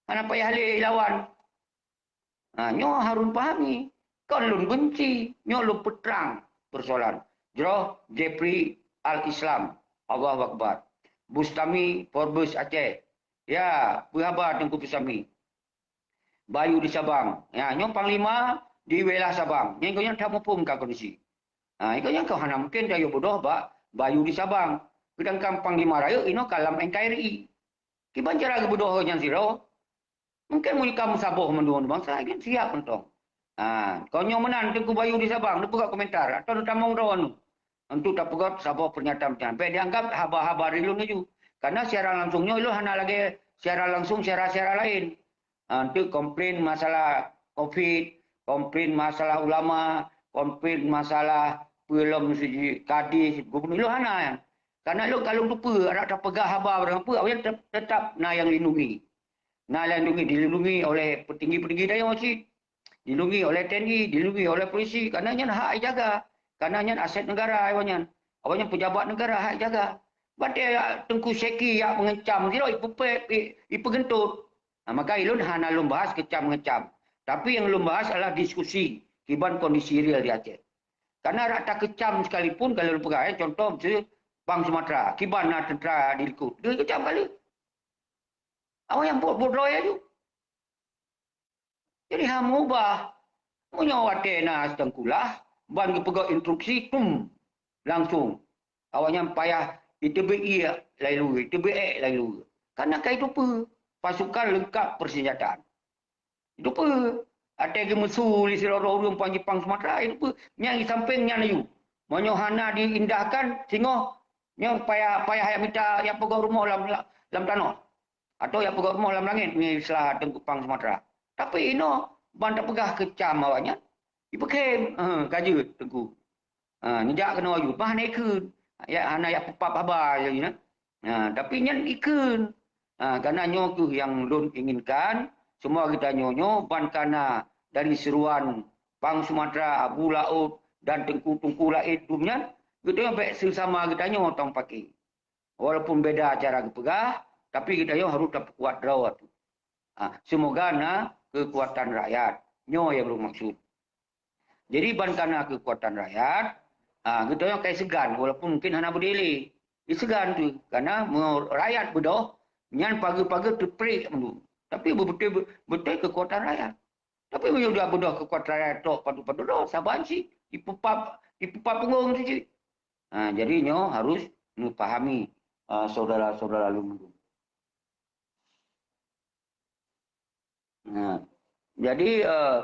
Hana payah lé lawan. Ha, nyoe harun pahami. Kon lôn benci, nyoe lôn peutrang persoalan. Jroh Jeffrey Al-Islam. Allahu Akbar. Bustami Forbes Aceh. Ya, peue haba Teungku Bustami? Bayu di Sabang. Ya, nyoe panglima di wilayah Sabang. Nyan gobnyan that muphom ka kondisi. Ha, gobnyan ka hana mungken tayoe beudoh bak Bayu di Sabang. Seudangkan panglima rayeuk inoe ka lam N K R I. Kiban cara geubeudôh nyan sidroe? Mungken meunyoe ka meusaboh mandum bansa, kan siap mantong. Ha, kon nyoe meunan Teungku Bayu di Sabang, neupeugah komentar atau neutamong droeneuh untuk tapeugah saboh pernyataan-pernyataan. Bék dianggap haba-haba dari lôn laju. Karena siaran langsung nyoe lôn hana lagée siaran langsung siaran-siaran laén. Ha, untuk komplain masalah covid, komplain masalah ulama, komplain masalah peue lom siji kadis, gubernur, lôn hana nyan. Karena lôn ka lôn teupeue, adak tapeugah haba barang peue, awaknyan tetap na nyang lindungi. Na nyang lindungi, dilindungi oleh petinggi-petinggi tanyoe cit. Dilindungi oleh T N I, dilindungi oleh polisi. Karena nyan hak ijaga. Karena nyan aset negara awaknyan. Awaknyan pejabat negara hak ijaga. Batée Teungku Syeki jak mengancam sidroe, ipeupe-, i-, ipeugeuntot. Nah, maka ilôn hana lôn bahas keucam-ngecam. Tapi nyang lôn bahas adalah diskusi kiban kondisi real di Aceh. Karena rak takeucam sekalipun, kalau lôn peugah, eh, contoh, miseue Pang Sumatera, kiban na teuntra dilikot. Geukeucam kali. Awaknyan buet-buet droe laju. Jadi, hana meubah. Meunyoe watée na seutengkulah, ban geupeugah instruksi, tum, langsung. Awaknyan payah jiteubiet ié lalu, jiteubiet ék lalu. Karena ka jiteupeue, pasukan leungkap persenjataan. Jiteupeue, watée geumeusu lé sidroe ureuëng Pang Jipang Sumatera, jiteupeue. Nyang di sampéng nyan laju. Meunyoe hana diindahkan, singoh nyoe payah, payah jak mita, jak peugöt rumoh lam, lam tanoh. Atau jak peugöt rumoh lam langét, ngieng istilah Teungku Pang Sumatera. Tapi inoe, ban tapeugah keucam awaknyan, jipeukhem, eh, ka jeuet Teungku. Ha, neujak keunoe aju, bah hana ikheun. Ya, hana jak peupab haba lagée nyan. Ha, tapi nyan ikheun. Ha, karena nyoe kheueh nyang lôn inginkan, semua geutanyoe nyoe ban kana dari seruan Pang Sumatera, Abu Laôt, dan teungku-teungku laén dum nyan, geutanyoe bék seusama geutanyoe tong paké. Walaupun beda cara geupeugah, tapi geutanyoe harôh tapeukuat droe tu. Ha, semoga na keukuatan rakyat. Nyoe nyang lôn maksud. Jadi, ban kana keukuatan rakyat, ha, geutanyoe kai seugan, walaupun mungkin hana beudélé. Diseugan tu, karena meunyoe rakyat beudôh, nyan pageue-pageue teuprek mandum. Tapi beubeutôi, beutôi keukuatan rakyat. Tapi meunyoe dak beudôh keukuatan rakyat tok padub-padub droe, saban cit, ipeupat, ipeupat punggong cit. Ha, jadi nyoe harus neupahami, ah, syedara-syedara lôn mandum. Nah, jadi, eh,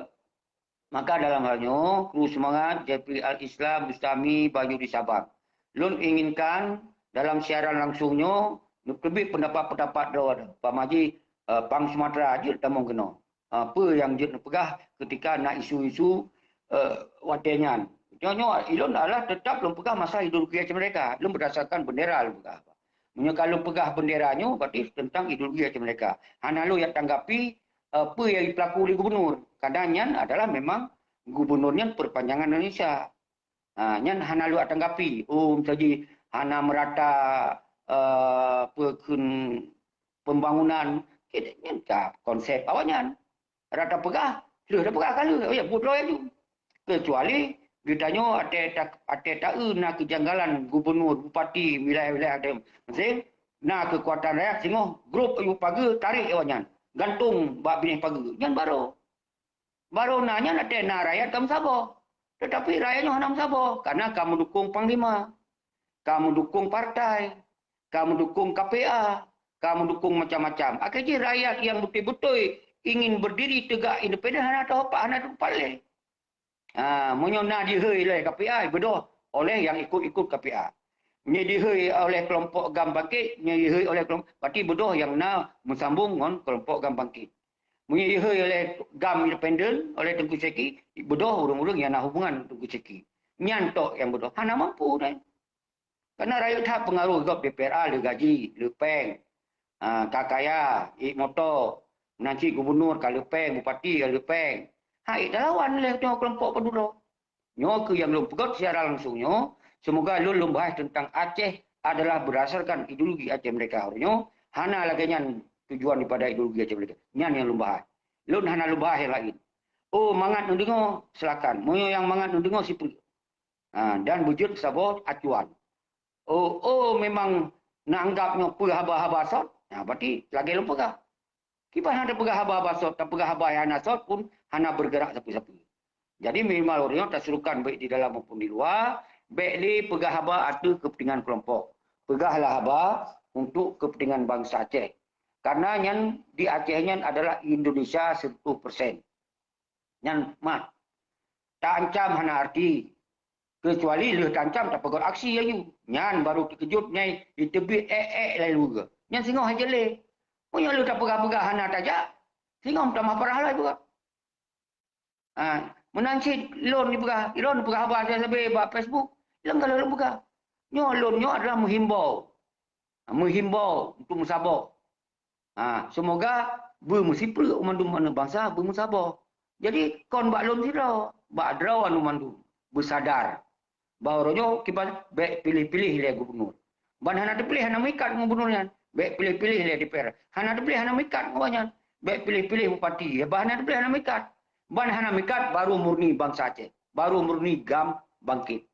maka dalam hal nyoe, kru seumangat, J P Al-Islam, Bustami, Bayu di Sabang. Lôn inginkan dalam siaran langsung nyoe, neuteubiet pendapat-pendapat droe, umpama jih, eh, Pang Sumatera jeuet tamong keunoe. Ah, peue nyang jeuet neupeugah ketika na isu-isu, eh, watée nyan. Nyoe, nyoe, ilôn adalah tetap lôn peugah masalah ideologi Aceh Merdeka. Lôn berdasarkan bendera lôn peugah. Meunyoe ka lôn peugah bendera nyoe, berarti tentang ideologi Aceh Merdeka. Hana lôn jak tanggapi, eh, peue nyang jipeulaku lé gubernur. Karena nyan adalah memang gubernur nyan perpanjangan Indonesia. Ha, nyan hana lôn jak tanggapi. Oh, misalnya hana merata, eh, peue kheun pembangunan. Nyan ka konsep awaknyan. Rata peugah, lheueh tapeugah ka lheueh. Oh ya, buet droe laju. Kecuali geutanyoe até ta-, até taeu na kejanggalan gubernur, bupati, wilayah-wilayah até meusé, na keukuatan rakyat singoh, grup ayue pageue, tarek awaknyan. Gantung bak binéh pageue. Nyan baru. Baru na nyan até na rakyat ka meusaboh. Tetapi rakyat nyoe hana meusaboh, karena ka meudukung panglima, ka meudukung partai, ka meudukung K P A, ka meudukung macam-macam. Akhé jih rakyat nyang beutôi-beutôi ingin berdiri tegak independen hana teuh pat, hana teuh pat lé. Ha, meunyoe na jihôi lé K P A, beudôh oleh nyang ikut-ikut K P A. Meunyoe jihôi oleh kelompok GAM Bangkit, meunyoe jihôi oleh kelompok, berarti beudôh nyang na meusambong ngon kelompok GAM Bangkit. Meunyoe jihôi oleh GAM Independen, oleh Teungku Syeki, beudôh ureuëng-ureuëng nyang na hubungan Teungku Syeki. Nyan tok nyang beudôh. Hana mampu dai. Karena rayeuk that pengaruh gob D P R A le gaji, le péng. Ha, ka kaya, ék moto, nan cit gubernur ka le péng, bupati ka le péng. Ha, ék talawan lé nyoe kelompok padub droe. Nyoe keuh nyang lôn peugét siaran langsung nyoe, semoga lôn, lôn bahas tentang Aceh adalah berdasarkan ideologi Aceh Merdeka. Nyoe hana lagée nyan tujuan daripada ideologi Aceh Merdeka. Nyan nyang lôn bahas. Lôn hana lôn bahas nyang laén. Oh, mangat neudeungoe, silakan. Meunyoe nyang mangat neudeungoe, sipeue. Ha, dan beujeuet saboh acuan. Oh, oh, memang neuanggap nyoe peue haba-haba sot, ha, berarti lagée lôn peugah. Kiban hana tapeugah haba-haba sot, tapeugah haba nyang hana sot pun hana bergerak sapeue-sapeue. Jadi, minimal ureuëng nyoe tasuruhkan baik di dalam maupun di luwa, bék lé peugah haba ateueh kepentingan kelompok. Peugahlah haba untuk kepentingan bansa Aceh. Karena nyan di Aceh nyan adalah Indonesia seratus persen. Nyan mat. Taancam hana arti. Kecuali lheueh taancam tapeugét aksi laju. Nyan baru teukeujot nyai jiteubiet ék-ék laju. Nyan singoh hana jeuet lé. Meunyoe lheueh tapeugah-peugah hana tajak, singoh tamah parah laju. Ha, meunan cit lôn jipeugah, lôn peugah haba sabe-sabe bak Facebook, lôn ka lôn peugah. Nyoe lôn nyoe adalah meuhimbau. Meuhimbau untuk meusaboh. Ha, semoga beumeusipreuk mandum aneuk bansa beumeusaboh. Jadi kon bak lôn sidroe, bak droe aneuk mandum beusadar. Bahwa uroe nyoe kiban bék piléh-piléh lé gubernur. Ban hana teupiléh hana meuikat ngon gubernur nyan. Bék piléh-piléh lé D P R. Hana teupiléh hana meuikat ngon awaknyan. Bék piléh-piléh bupati. Bah hana teupiléh hana meuikat. Ban hana meuikat baru murni bansa Aceh. Baru murni GAM Bangkit.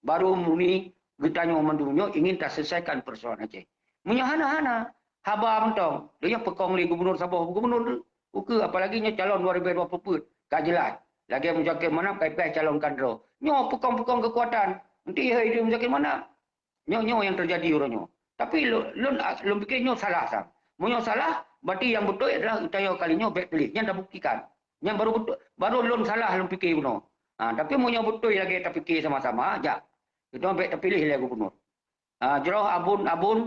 Baru murni geutanyoe mandum nyoe ingin taselesaikan persoalan Aceh. Meunyoe hana-hana, haba mantong, donya peukong lé gubernur saboh gubernur tu. Ukeue apalagi nyoe calon dua ribu dua puluh peuet, ka jelas. Lagée Muzakir Manaf ka ipeugah calon kandro. Nyoe peukong-peukong keukuatan, enti hai di Muzakir Manaf. Nyoe, nyoe nyang teujadi uroe nyoe. Tapi lôn, lôn, lôn pikir nyoe salah sang. Meunyoe salah, berarti nyang beutôi adalah geutanyoe kali nyoe bék piléh. Nyan tabuktikan. Nyan baru beutôi, baru lôn salah lôn pikir bunoe. Ha, tapi meunyoe beutôi lagée tapikir sama-sama, jak. Geutanyoe bék tapiléh lé gubernur. Ha, jroh Abon, Abon,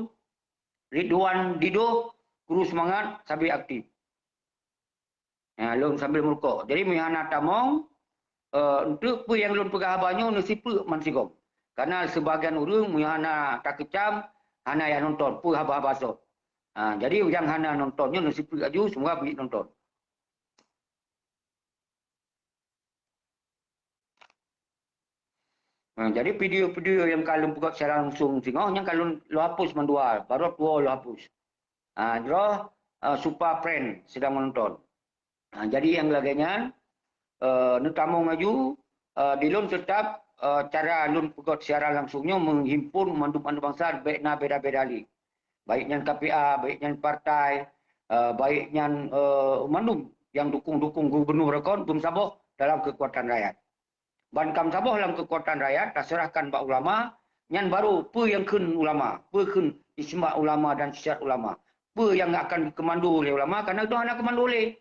Ridwan, Didoh, kru seumangat, sabe aktif. Ya, lôn sambil meurukok. Jadi, meunyoe hana tamong, eh, enteuk peue nyang lôn peugah haba nyoe neusipeuk man sigom. Karena seubagian ureuëng meunyoe hana takeucam, hana jak nonton peue haba-haba sot. Ha, jadi nyang hana nonton nyoe neusipeuk laju, semoga beuet nonton. Ha, jadi video-video nyang ka lôn peugét secara langsung singoh, nyan ka lôn, lôn hapus mandua, baru tuwoe lôn hapus. Ha, jroh, eh, Supa Friend sedang menonton. Ha, jadi nyang lagée nyan, eh, neutamong laju, eh, di lôn teutap, eh, cara lôn peugét siaran langsung nyoe meuhimpun mandum aneuk bansa bék na beda-beda lé. Baik nyan K P A, baik nyan partai, eh, baik nyan, eh, mandum nyang dukong-dukong gubernur kon beumeusaboh dalam keukuatan rakyat. Ban ka meusaboh lam keukuatan rakyat, taseurahkan bak ulama, nyan barô peue nyang kheun ulama, peue kheun ijma ulama dan syiar ulama, peue nyang akan dikeumando lé ulama, karena itu hana keumando lé.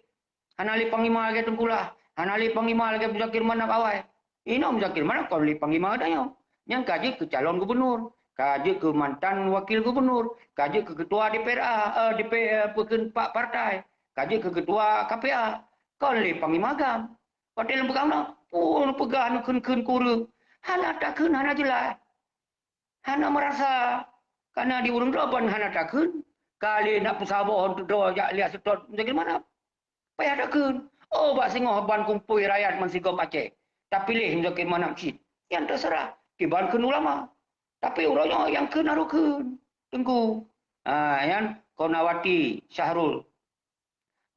Hana lé panglima lagèe Teungku Lah, hana lé panglima lagèe Muzakir Manaf awai. Inoe Muzakir Manaf kon lé panglima geutanyoe. Nyan ka jeuet keu calon gubernur, ka jeuet keu mantan wakil gubernur, ka jeuet keu ketua D P R A, eh, D P, eh, peue kheun, pak partai, ka jeuet keu ketua K P A. Kon lé panglima GAM. Watèe lôn peugah meunan, pun peugah neukheun-kheun keu ureueng. Hana takheun, hana jeulaih. Hana meurasa. Karena di ureueng droe ban hana takheun, ka lé na peusaboh droe jak liak seutôt Muzakir Manaf. Payah takheun. Oh, bak singoh ban kumpôi rakyat bansigom Aceh, tapiléh Muzakir Manaf cit. Nyan teuseurah. Kiban kheun ulama. Tapi uroe nyoe nyang kheun harôh kheun. Teungku. Ha, nyan Konawati Syahrul.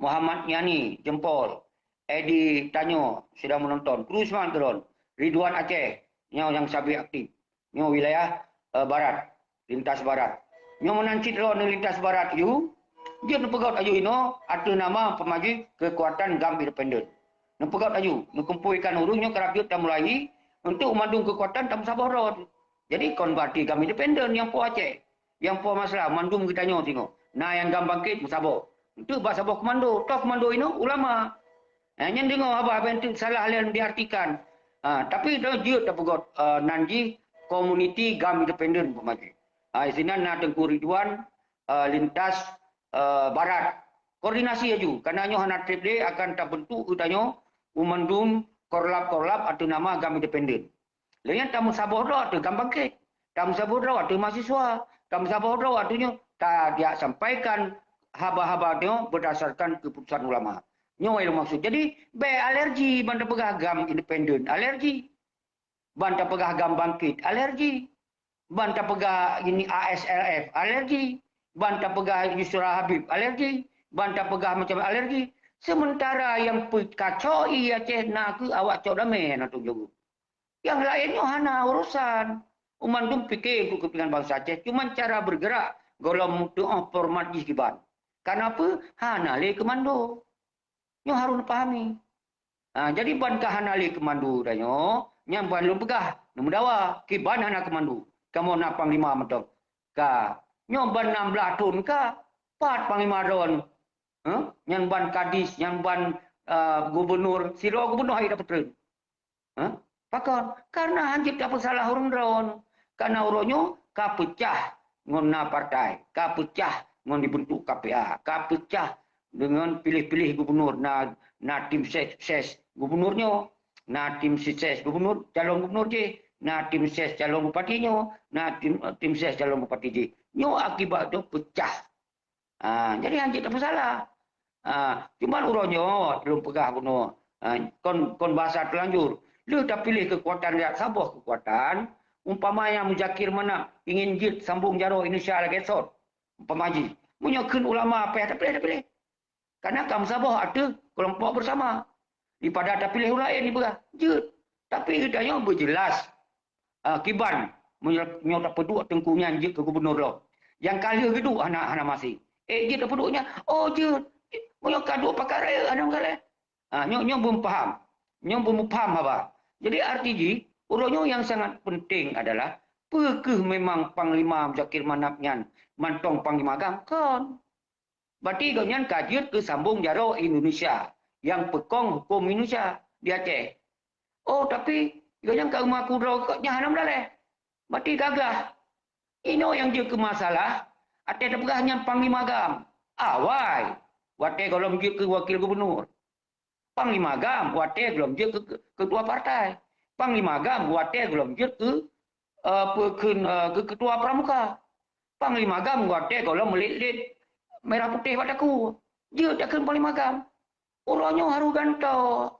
Muhammad Yani, jempol. Edi Tanyo sedang menonton. Terus semangat keudroe. Ridwan Aceh, nyoe nyang sabe aktif. Nyoe wilayah, eh, barat, lintas barat. Nyoe meunan cit droeneuh lintas barat aju, jeuet neupeugot aju inoe ateueh nama peumaji keukuatan GAM independen. Neupeugot aju, neukumpuikan ureueng nyoe karab jeuet tamulai untuk mandum keukuatan tameusaboh droe. Jadi kon berarti GAM independen nyang po Aceh. Nyang po masalah mandum geutanyoe singoh. Na nyang GAM Bangkit meusaboh. Enteuk bak saboh komando, toh komando inoe ulama. Eh, nyan deungoe haba-haba enteuk salah lé diartikan. Ha, tapi dah jeuet tapeugot, eh, nan jih komuniti GAM independen peumaji. Ha, sinan na Teungku Ridwan, eh, lintas, eh, barat. Koordinasi aju, karena nyoe hana treb lé akan tabentuk geutanyoe u mandum korlap-korlap ateueh nama GAM independen. Lé nyan tameusaboh droe ateueh GAM Bangkit, tameusaboh droe ateueh mahasiswa, tameusaboh droe ateueh nyoe, tajak sampaikan haba-haba nyoe berdasarkan keputusan ulama. Nyoe nyang maksud. Jadi, bèk alergi ban tapeugah GAM independen, alergi. Ban tapeugah GAM Bangkit, alergi. Ban tapeugah ini A S L F, alergi. Ban tapeugah Yusra Habib, alergi. Ban tapeugah macam alergi. Sementara nyang peukacau ié Aceh nakeuh awak cok damé na tujoh. Nyang laén nyoe hana urusan. Mandum pike untuk kepentingan bansa Aceh, cuman cara bergerak gohlom teuoh format jih kiban. Kenapa? Hana lé komando. Nyoe harus dipahami. Ha, jadi ban ka hana lé komando tanyoe, nyan ban lôn peugah, neumeudawa, kiban hana komando. Kamoe na panglima mantong. Ka, nyoe ban nam blaih thon ka, pat panglima droeneuh. Ha? Nyan ban kadis, nyan ban, ah, gubernur, sidroe gubernur hai dapeutrön. Ha? Pakon? Karena hanjeuet tapeusalah ureueng droe. Karena uroe nyoe ka peucah ngon na partai, ka peucah ngon dibentuk K P A, ka peucah deungon piléh-piléh gubernur, na, na tim ses, ses gubernur nyoe, na tim ses gubernur, calon gubernur jih, na tim ses calon bupati nyoe, na tim, tim ses calon bupati jih. Nyoe akibat tu peucah. Ha, jadi hanjeuet tapeusalah. Ha, cuman uroe nyoe lôn peugah bunoe, ha, kon, kon bahasa teulanjur. Lheueh tapiléh keukuatan rakyat saboh keukuatan, umpama nyang Muzakir Manaf ingin jeuet sambong jaroe Indonesia lagèe sot. Umpama jih, meunyoe kheun ulama payah tapiléh, tapiléh. Karena ka meusaboh ateueh keulompok bersama. Daripada tapiléh ureueng laén dipeugah, jeuet. Tapi geutanyoe beujeulaih, ah, kiban meunyoe, nyoe tapeuduek teungku nyan jeuet keu gubernur lom. Nyang ka lheueh geuduek hana, hana maséh. Eh, jeuet tapeuduek nyan, oh, jeuet. Meunyoe ka duek pakat rayeuk hana masalah. Ah, nyoe, nyoe beumeupham. Nyoe beumeupham haba. Jadi arti jih, uroe nyoe nyang sangat penting adalah, peu kheueh memang Panglima Muzakir Manaf nyan mantong Panglima GAM? Kon. Berarti gobnyan ka jeuet keu sambong jaroe Indonesia nyang peukong huköm Indonesia di Aceh. Oh, tapi gobnyan ka geumaku droe nyan hana meudaleh. Berarti gagah. Inoe nyang jeuet keu masalah, até tapeugah nyan Panglima GAM. Awai, watèe gohlom jeuet keu wakil gubernur. Panglima GAM watèe gohlom jeuet keu, keu ketua partai. Panglima GAM watèe gohlom jeuet keu, eh, peue kheun, eh, keu ketua pramuka. Panglima GAM watèe gohlom meulet-let merah putéh bak takue. Jeuet takheun Panglima GAM. Uroe nyoe harôh gantoe.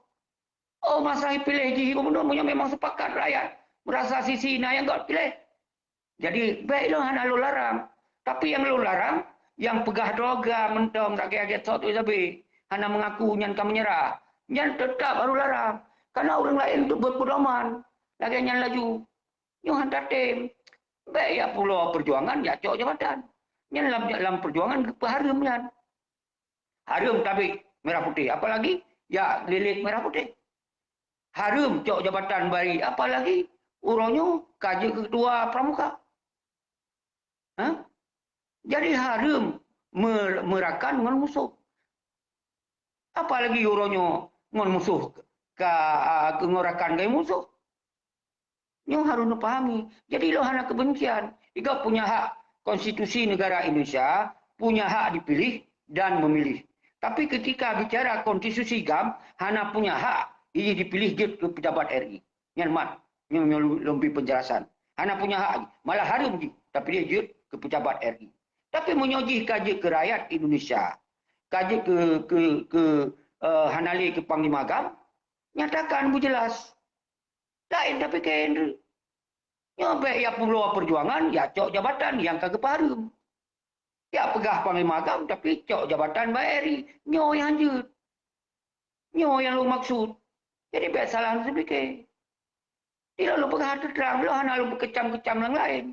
Oh, masa piléh jih gubernur meunyoe memang sepakat rakyat meurasa sisi na nyang göt piléh. Jadi, bèk lôn hana lôn larang. Tapi nyang lôn larang, nyang peugah droe GAM mantong lagèe-lagèe Gatot Kaca sabé, hana meungaku nyan ka meunyeurah. Nyan teutap harôh larang. Karena ureueng laén untuk berpedoman lagèe nyan laju. Nyoe han tatem. Bèk jak pulo peujuangan, jak cok jabatan. Nyan lam, lam peujuangan geupeuhareuem nyan. Hareuem tabek. Merah putih. Apalagi ya lilit merah putih. Hareuem cok jabatan bari, apalagi uroe nyoe ka jeuet keu ketua pramuka. Ha? Jadi hareuem me-, meurakan ngon musoh. Apalagi uroe nyoe ngon musoh ka, a, ngon rakan ngon musoh. Nyoe harus neupahami. Jadi lôn hana kebencian. Igob punya hak konstitusi negara Indonesia, punya hak dipilih dan memilih. Tapi ketika bicara konstitusi gam, hana punya hak jih dipilih jeuet keu pejabat R I. Nyan mat, nyoe, nyoe lôn bri penjelasan. Hana punya hak jih, malah hareuem jih, tapi dia jeuet keu pejabat R I. Tapi meunyoe jih ka jeuet keu rakyat Indonesia, ka jeuet keu, keu, keu, eh, hana lé keu panglima gam, nyatakan beujelas. Laén tapike, Indri. Nyoe bèk ya pulo perjuangan, ya cok jabatan nyang ka geupeuhareuem. Ya peugah panglima gam, tapi cok jabatan bak R I. Nyoe nyang jeuet. Nyoe nyang lôn maksud. Jadi bèk salah tapike. Di lôn peugah terang, lôn hana lôn peukecam-kecam nyang laén.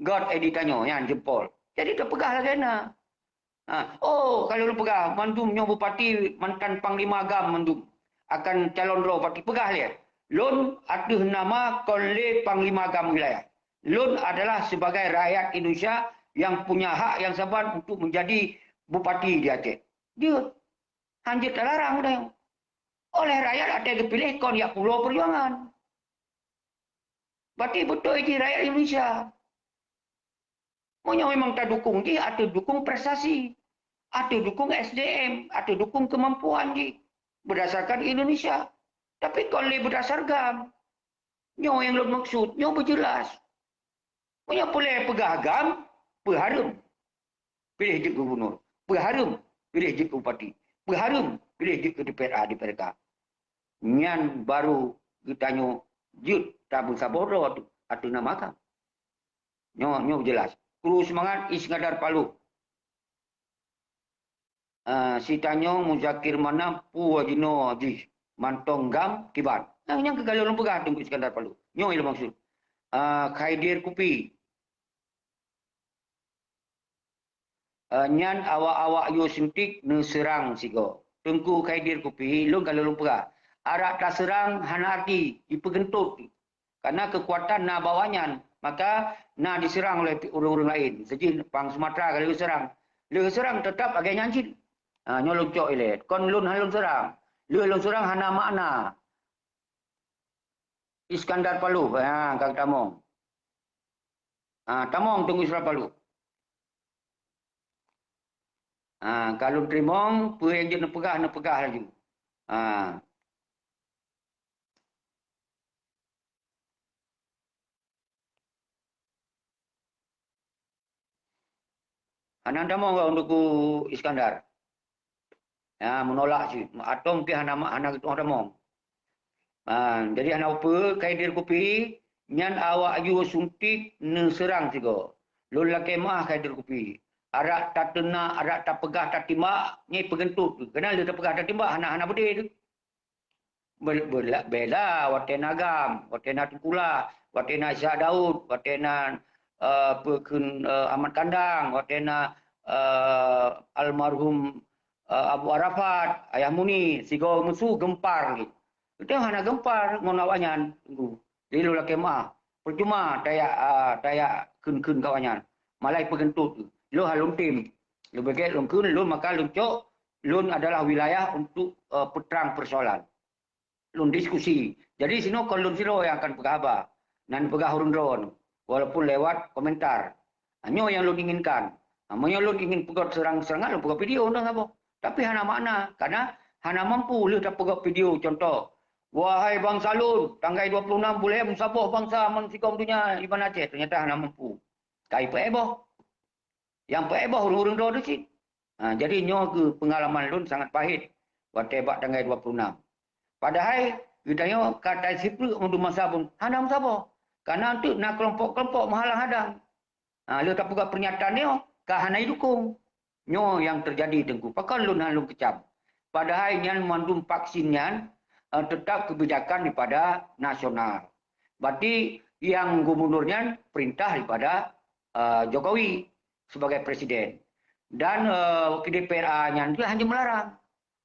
Göt Edi tanyoe nyan jempol. Jadi teupeugah lagèe na. Ha, oh, kalau lôn peugah, mandum nyoe bupati mantan panglima gam mandum akan calon droe bupati. Peugah lé, lôn ateueh nama kon lé panglima gam wilayah. Lôn adalah sebagai rakyat Indonesia yang punya hak yang saban untuk menjadi bupati di Aceh. Jeuet. Hanjeuet talarang tanyoe. Oleh rakyat até geupiléh kon jak pulo perjuangan. Berarti beutôi jih rakyat Indonesia. Meunyoe memang tadukung jih ateueh dukung prestasi, ateueh dukung S D M, ateueh dukung kemampuan jih berdasarkan Indonesia. Tapi kon lé berdasar gam. Nyoe nyang lôn maksud, nyoe beujeulaih. Meunyoe peureulèe peugah gam, peuhareuem piléh jeuet gubunur, peuhareuem piléh jeuet bupati, peuhareuem piléh jeuet keu D P R A, D P R K. Nyan baru geutanyoe jeuet tameusaboh droe ateueh nama gam. Nyoe, nyoe jeulaih. Kru seumangat Iskandar Palu. Ah, si tanyoe Muzakir Manaf peue jinoe jih mantong gam kiban. Nah, nyang keu ka lôn peugah Teungku Iskandar Palu. Nyoe nyang lôn maksud. Ah, Khaidir Kupi. Ah, nyan awak-awak yue suntik neuseurang sigoe. Teungku Khaidir Kupi, lôn ka lôn peugah. Arak taseurang hana arti, jipeugeuntot. Karena keukuatan na bak awaknyan, maka na diseurang oleh ureuëng-ureuëng laén. Seujih pang Sumatra ka lheueh seurang. Lheueh seurang teutap lagée nyan cit. Ha, nyoe lôn cok ilée. Kon lôn hana lôn seurang. Lheueh lôn seurang hana makna. Iskandar Palu, ha, ka tamong. Ha, tamong Teungku Iskandar Palu. Ha, ka lôn teurimong, peue nyang jeuet neupeugah, neupeugah laju. Ha. Hana tamong kah Teungku Iskandar? Ya, menolak cit. Atong pih hana, hana geutueng tamong. Ha, jadi hana upeue, Khaidir Kupi, nyan awak yue suntik neuseurang sigoe. Lôn lakée meuáh Khaidir Kupi. Arak tateunak, arak tapeugah, tatimbak, nyan peugeuntot. Keunan lheueh tapeugah tatimbak, hana, hana beudé teuh. Be-, bela-, bela watée na gam, watée na Teungku Lah, watée na Ishak Daud, watée na, eh, peue kheun, eh, Ahmad Kandang, watée na, eh, almarhum, eh, Abu Arafat, Ayah Muni, sigoe meusu geumpar lé. Teuh hana geumpar ngon awaknyan, Teungku. Jadi lôn lakée meuáh. Percuma tajak, ah, tajak kheun-kheun keu awaknyan. Malah peugeuntot. Lôn hana lôn tem. Leubeh gét lôn kheun, lôn maka lôn cok, lôn adalah wilayah untuk, eh, peutrang persoalan. Lôn diskusi. Jadi sinoe kon lôn sidroe nyang akan peugah haba. Nan peugah ureuëng droe, walaupun lewat komentar. Ha, nyoe nyang lôn inginkan. Ha, meunyoe lôn ingin peugöt seurang-seurangan, lôn peugöt video, hana saboh. Tapi hana makna, karena hana mampu lheueh tapeugöt video. Contoh, "Wahai bansa lôn, tanggai dua puluh enam buleuen meusaboh bansa meusigom donya di Banda Aceh," ternyata hana mampu. Kai peu-ék boh. Nyang peu-ék boh ureuëng-ureuëng droe teuh cit. Ha, jadi nyoe keuh peungalaman lôn sangat pahit watée bak tanggai dua puluh enam. Padahai geutanyoe ka tasipreuk meunduek masa pun hana meusaboh. Karena teuk na keulompok-keulompok meuhalang hadang. Ha, lheueh tapeugah pernyataan nyoe ka hana jidukong. Nyoe nyang teujadi Teungku. Pakon lôn hana lôn keucam. Padahai nyan mandum vaksin nyan, eh, teutap keubijakan daripada nasional. Berarti nyang gubunur nyan perintah daripada, eh, Jokowi sebagai presiden. Dan uh, wakil D P R A nyan tu hanya melarang.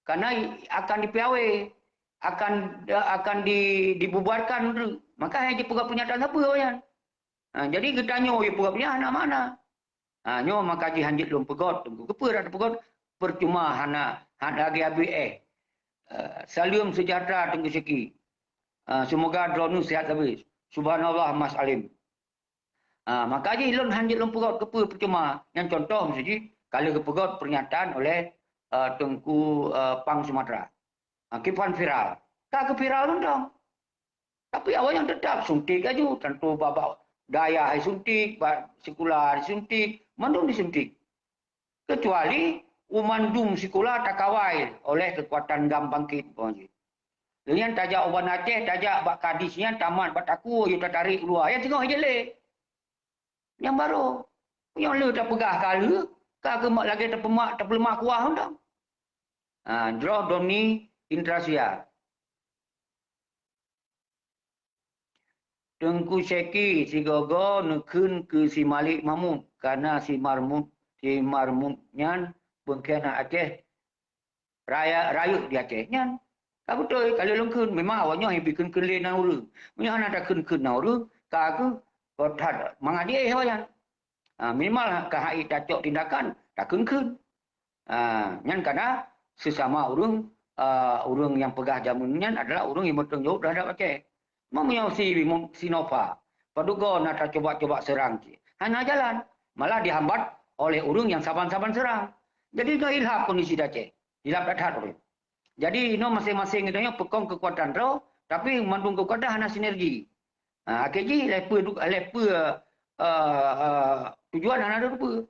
Karena akan dipiawai, akan akan di, dibubarkan tu. Maka hanya dipeugah pernyataan apa nyan. Ha, jadi geutanyoe peugah pernyataan hana makna. Ha, nyoe maka jih hanjeuet lôn peugöt, Teungku. Keupeue dak peugöt? Percuma hana, hana lagi habéh eh. Uh, salam sejahtera Teungku Syeki. Uh, semoga droeneuh sehat habéh. Subhanallah Mas Alim. Ha, maka jih lôn hanjeuet lôn peugöt keupeue percuma. Nyang contoh miseue jih, ka lheueh geupeugöt pernyataan oleh uh, Teungku uh, Pang Sumatera. Ha, kiban viral. Ka keu viral mantong. Tapi awaknyan tetap suntik laju. Tentu bak dayah disuntik, bak sikula disuntik, mandum disuntik. Kecuali u mandum sikula takawai oleh kekuatan GAM bangkit. Lheueh nyan tajak u Banda Aceh, tajak bak kadis nyan tamat bak takue, yue tatarék u luwa. Nyang singoh jeuet lé. Nyang barô. Nyang le tapeugah ka lheueh, ka keumat lagèe tapeuleumah kuah mantong. Ha, droe Doni Indrasia. Teungku Syeki sigoe-goe neukheun keu si Malik Mahmud, karena si Marmut, si Marmut nyan pengkhianat Aceh raya, rayeuk di Aceh nyan. Ka beutôi, ka lheueh lôn kheun, memang awaknyoe hana bri kheun-kheun lé nan ureueng. Meunyoe hana takheun-kheun nan ureueng, ka keuh, kok that mangat jiéh awaknyan. Ha, minimal ka hai tacok tindakan, takheun-kheun. Ha, nyan kana sesama ureueng, uh, ureueng nyang peugah jameun nyan adalah ureueng nyang bertanggung jawab terhadap Aceh. Meunyoe si, si Nova, padub goe na tacoba-coba seurang cit. Hana jalan, malah dihambat oleh ureueng nyang saban-saban seurang. Jadi nyoe ilhab kondisi di Aceh. Ilhab that-that ureueng. Jadi inoe masing-masing geutanyoe peukong keukuatan droe, tapi mandum keukuatan hana sinergi. Ha, akhé jih lé peue, lé peue, uh, uh, tujuan hana teupeue.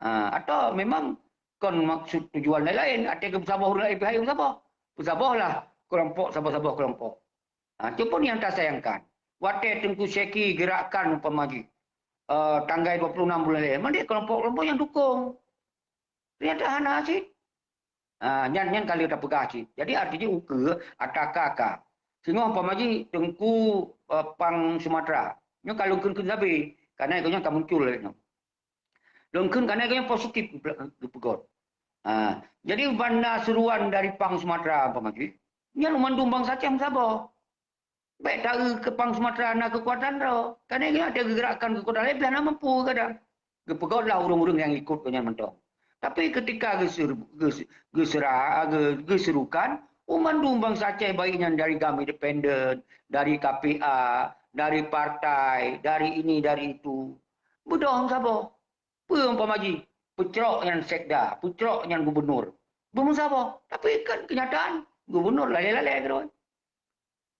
Ha, atau memang kon maksud tujuan lain-lain, até keu peusaboh ureueng laén pih hai peusaboh. Peusabohlah kelompok saboh-saboh kelompok. Ha, itu pun yang tasayangkan. Watèe Teungku Syeki gerakkan umpama jih, uh, tanggai dua puluh enam bulan lé, mandum kelompok-kelompok yang dukung. Ternyata hana cit. Ha, nyan, nyan ka lheueh tapeugah cit. Jadi artinya ukeue ata ka-ka. Singoh umpama jih Teungku uh, Pang Sumatera. Nyoe ka lôn kheun-kheun sabe. Karena gobnyan ka muncul lé nyoe. Lôn kheun karena gobnyan positif geupeugöt. Ha, jadi banda seruan dari Pang Sumatera umpama jih, nyan mandum bansa Aceh meusaboh. Bèk taeu keu Pang Sumatera na keukuatan droe. Karena gobnyan ata geugerakkan keukuatan laén pih hana mampu kadang. Geupeugötlah ureueng-ureueng nyang ikut gobnyan mantong. Tapi ketika geuseu-, geuseu-, geusera-, ge-, geuserukan, u mandum bansa Aceh, baik nyan dari GAM Independen, dari K P A, dari partai, dari ini, dari itu. Beudôh meusaboh. Peue umpama jih? Peucrok nyan sekda, peucrok nyan gubernur. Beumeusaboh. Tapi kan kenyataan, gubernur lalée-lalée keudroe.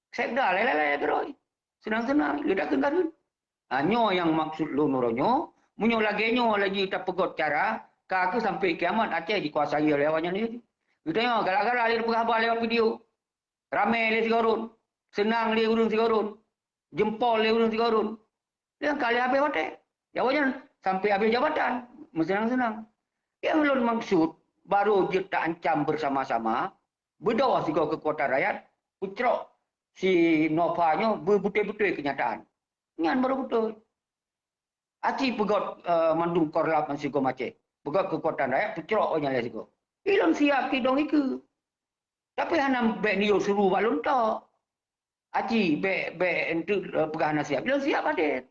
Sekda lalée-lalée keudroe. Seunang-seunang, le takheun ka kheun. Ha, nyoe nyang maksud lôn uroe nyoe, meunyoe lagée nyoe laju tapeugöt cara, ka keuh sampai kiamat Aceh jikuasai oleh awaknyan nyoe. Geutanyoe galak-galak lé peugah haba lewat video. Ramé lé sigoe rot, seunang lé ureuëng sigoe rot, jeumpol lé ureuëng sigoe rot. Nyang ka lheueh habéh watée. Awaknyan sampai habéh jabatan, meuseunang-seunang. Nyang lôn maksud, barô jeuet ta-ancam beusama-sama, beudôh sigoe keukuatan rakyat, peucrok si Nova nyoe beubeutôi-beutôi keunyataan. Nyan barô beutôi. Aci peugöt, eh, mandum korlap ngon sigoe macet. Peugöt keukuatan rakyat, peucrok awaknyan lé sigoe. Ilôn siap kidong ikeue. Tapi hana bék niyok suru bak lôn tok. Aci bék, bék enteuk, eh, peugah hana siap. Ilôn siap hadir.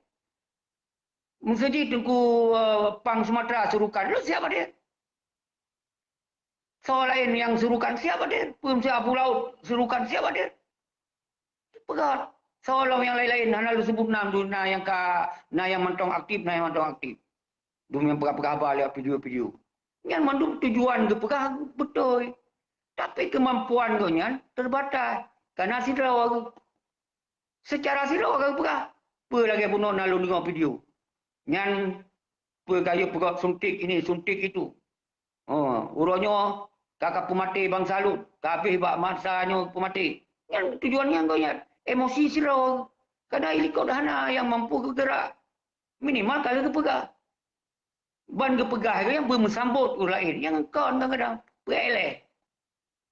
Meuseuti Teungku, eh, Pang Sumatera surukan, ilôn siap hadir. Soe laén nyang surukan siap hadir. Peue meuseuti Abu Laut surukan siap hadir. Peugah. Soe lom nyang laén-laén hana lôn seubut nam, na nyang ka, na nyang mantong aktif, na nyang mantong aktif. Dum nyang peugah-peugah haba lewat video-video. Nyan mandum tujuan geupeugah beutôi. Tapi keumampuan geuh nyan teubatas. Kana sidroe geuh. Seucara sidroe geupeugah. Peue lagée bunoe na lôn deungoe video. Nyan peue ka yue peugah suntik ini, suntik itu. Oh, uroe nyoe ka, ka peumaté bansa lôn, ka habéh bak masa nyoe peumaté. Nyan tujuan nyan geuh nyan. Emosi sidroe. Kadang ilikot hana nyang mampu geugerak. Minimal ka lheueh geupeugah. Ban geupeugah lagée nyan beumeusambot ureuëng laén. Nyang kon kadang-kadang peuéléh.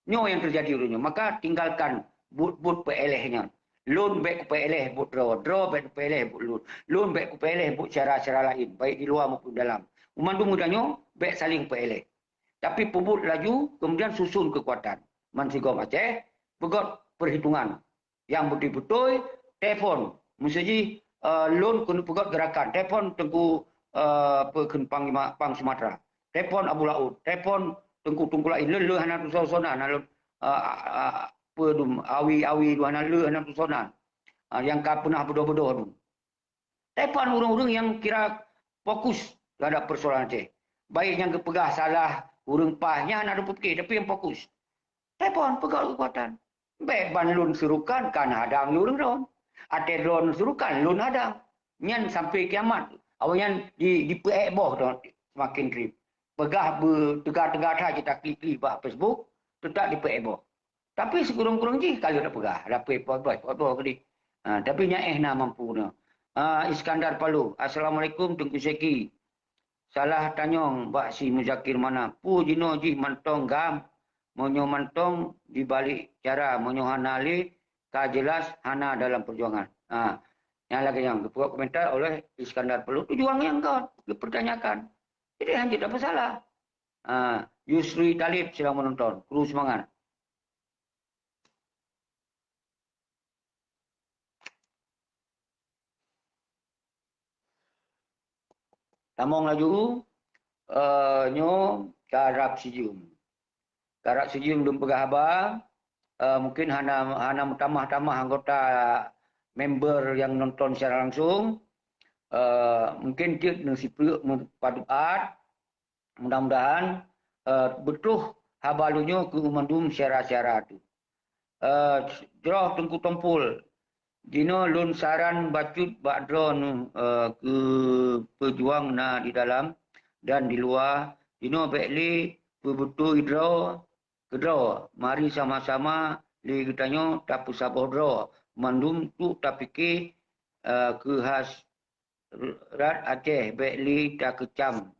Nyoe nyang teujadi uroe nyoe. Maka tinggalkan buet-buet peuéléh nyan. Lôn bék kupeuéléh buet droe, droe bék kupeuéléh buet lôn. Lôn bék kupeuéléh buet syedara-syedara laén, baik di luwa maupun dalam. Mandum geutanyoe bék saléng peuéléh. Tapi peubuet laju, kemudian susun keukuatan. Bansigom Aceh, peugöt peuhitungan nyang beutôi-beutôi, telepon. Meuseu jih, eh, lôn keuneuk peugöt geurakan, telepon Teungku, eh, peue kheun Panglima Pang Sumatera. Telepon Abu Laôt, telepon Teungku-teungku laén, lôn, lôn hana tusoe-tusoe nan, lôn, eh, eh, peue dum, awi-awi dum hana, lôn hana tusoe nan. Ah, nyang ka peunah beudôh-beudôh dum. Telepon ureuëng-ureuëng nyang kira fokus terhadap persoalan Aceh. Baik nyang geupeugah salah, ureuëng paih, nyan hana teupike, tapi nyang fokus. Telepon, peugah keukuatan. Bék ban lôn seurukan, kan hadang lôn ureuëng droen. Até droen seurukan, lôn hadang. Nyan sampai kiamat. Awaknyan di, dipeuék boh droen semakin treb. Peugah beuteuga-teuga that, kita klik-klik bak Facebook, teutap dipeuék boh. Tapi sikureueng-kureueng jih ka lheueh tapeugah, lapée pot boh, pot boh keudeh. Ha, tapi nyan éh na mampu na. Ha, Iskandar Palu, "Assalamualaikum Teungku Syeki. Salah tanyong bak si Muzakir Manaf. Peue jinoe jih mantong GAM, meunyoe mantong di balik cara, meunyoe hana lé, ka jeulaih hana dalam peujuangan." Ha, nyang lagée nyan geupeugah komentar oleh Iskandar Palu, tujuan nyang kon geupertanyakan. Jadi hanjeuet tapeusalah. Ha, Yusri Talib sedang menonton. Kru semangat. Tamong laju, eh, nyoe karab sijeuem. Karab sijeuem lôn peugah haba, eh, mungkin hana, hana meutamah-tamah anggota member nyang nonton secara langsung. Eh, mungkin cit neusipeuk meupaduat, mudah-mudahan, eh, beutôh haba lôn nyoe keu mandum syedara-syedara teuh. Eh, jroh Teungku Tompul, jinoe lôn saran bacut bak droeneuh, eh, keu peujuang na di dalam dan di luwa, jinoe bék lé peubeutôi droe keudroe. Mari sama-sama lé geutanyoe tapeusaboh droe, mandum trok tapike, eh, keu has rat Aceh, bék lé takeucam.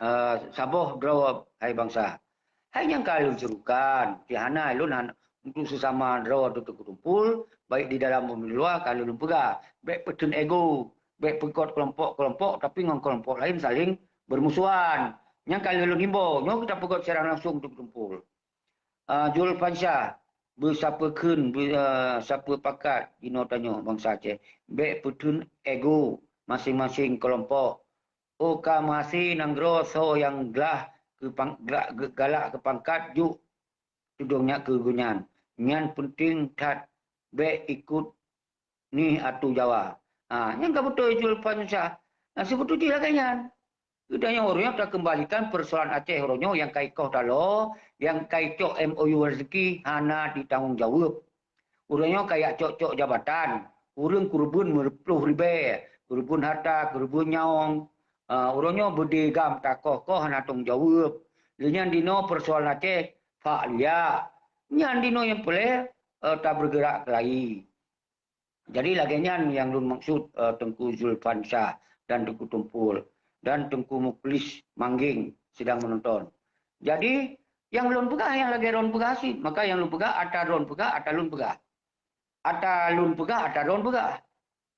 Eh, saboh droe, hai bansa. Hai nyang ka lôn seurukan, di hana lôn han-, untuk sesama droe teuh Teungku Tompul, baik di dalam maupun di luwa, ka lôn peugah, bék peutheun ego, bék peugöt keulompok-keulompok, tapi ngon keulompok laén saléng beurmusohan. Nyang ka lôn himbô, nyoe geupeugöt secara langsung Teungku Tompul. Ah, Zulfansyah, beusapeue kheun, beu-, ah, sapeue pakat jinoe tanyoe bansa Aceh. Bék peutheun ego maséng-maséng keulompok. Oh ka maséng nanggroe soe nyang glah keu pang-, gla-, ge-, galak keu pangkat, jok tudong nyak keu geuh nyan. Nyan peunteng that, bék ikot nih ateueh Jawa. Ha, nyang ka beutôi Zulfansyah. Nah, seubeutôi jih lagée nyan. Geutanyoe uroe nyoe takeumbalikan peusoalan Aceh uroe nyoe nyang ka ikoh taloe, nyang ka icok M O U rezeki hana ditanggong jaweueb. Uroe nyoe ka jak cok-cok jabatan, ureuëng keureubeuen meureuloh ribée, keureubeuen hareuta, keureubeuen nyawöng. Ah, uroe nyoe beudé GAM takoh-koh hana tanggong jaweueb. Lé nyan dinoe peusoalan Aceh fak liak. Nyan dinoe nyang peureulée, eh, tabeurgeurak keulayi. Jadi lagée nyan nyang lôn maksud, eh, Teungku Zulfansyah dan Teungku Tompul dan Teungku Muklis Manggeng sedang menonton. Jadi nyang lôn peugah nyang lagée droen peugah cit, maka nyang lôn peugah atra droen peugah, atra lôn peugah. Atra lôn peugah, atra droen peugah.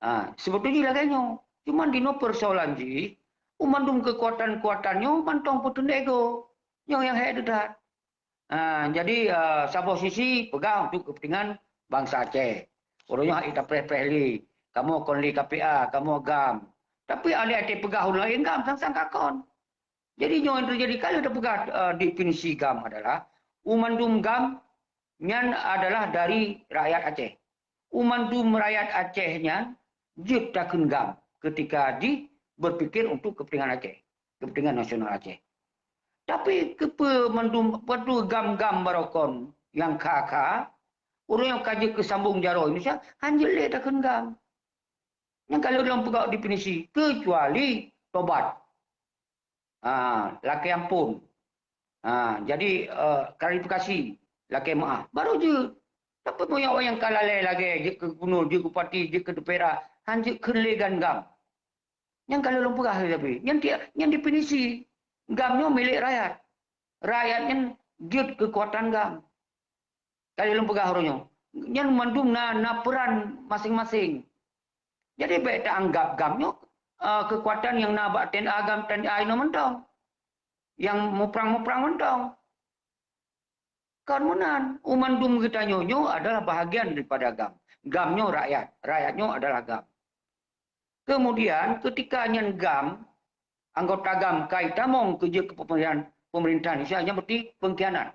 Ha, seubeutôi jih lagée nyoe. Cuman dinoe peusoalan jih, u mandum keukuatan-kuatan nyoe mantong peuteun ego. Nyoe nyang hék that. Ha, jadi, eh, saboh sisi peugah untuk kepentingan bansa Aceh. Uroe nyoe hana tapreh-preh lé, kamoe kon lé K P A, kamoe GAM. Tapi aneuk até peugah ulôn laén GAM sang-sang ka kon. Jadi nyoe nyang teujadi ka lheueh tapeugah, eh, definisi GAM adalah, u mandum GAM nyan adalah dari rakyat Aceh. U mandum rakyat Aceh nyan jeuet takheun GAM ketika jih berpikir untuk kepentingan Aceh, kepentingan nasional Aceh. Tapi keupeue mandum, padub GAM-GAM barokon nyang kha-kha, ureuëng nyang ka jeuet keu sambong jaroe Indonesia, hanjeuet lé takheun GAM. Nyang ka lheueh lôn peugah definisi, kecuali tobat. Ha, lakée amphon. Ha, jadi, eh, klarifikasi, lakée meuáh. Baru jeuet. Tapi meunyoe nyang ka lalée lagée jeuet keu gubunur, jeuet keu bupati, jeuet keu dipera, hanjeuet kheun lé GAM-GAM. Nyang ka lheueh lôn peugah tadi, nyan ti-, nyan definisi. GAM nyoe milék rakyat. Rakyat nyan jeuet keukuatan GAM. Ka lheueh lôn peugah uroe nyoe. Nyan mandum na, na peuran maséng-maséng. Jadi bék taanggab GAM nyoe eh, keukuatan nyang na bak T N A GAM, T N A inoe mantong. Nyang muprang-muprang mantong. Kon meunan, u mandum geutanyoe nyoe adalah bahagian daripada GAM. GAM nyoe rakyat, rakyat nyoe adalah GAM. Kemudian, ketika nyan GAM, anggota GAM ka itamong keu jeuet keu pemerintahan, pemerintahan Indonesia, nyan berarti pengkhianat.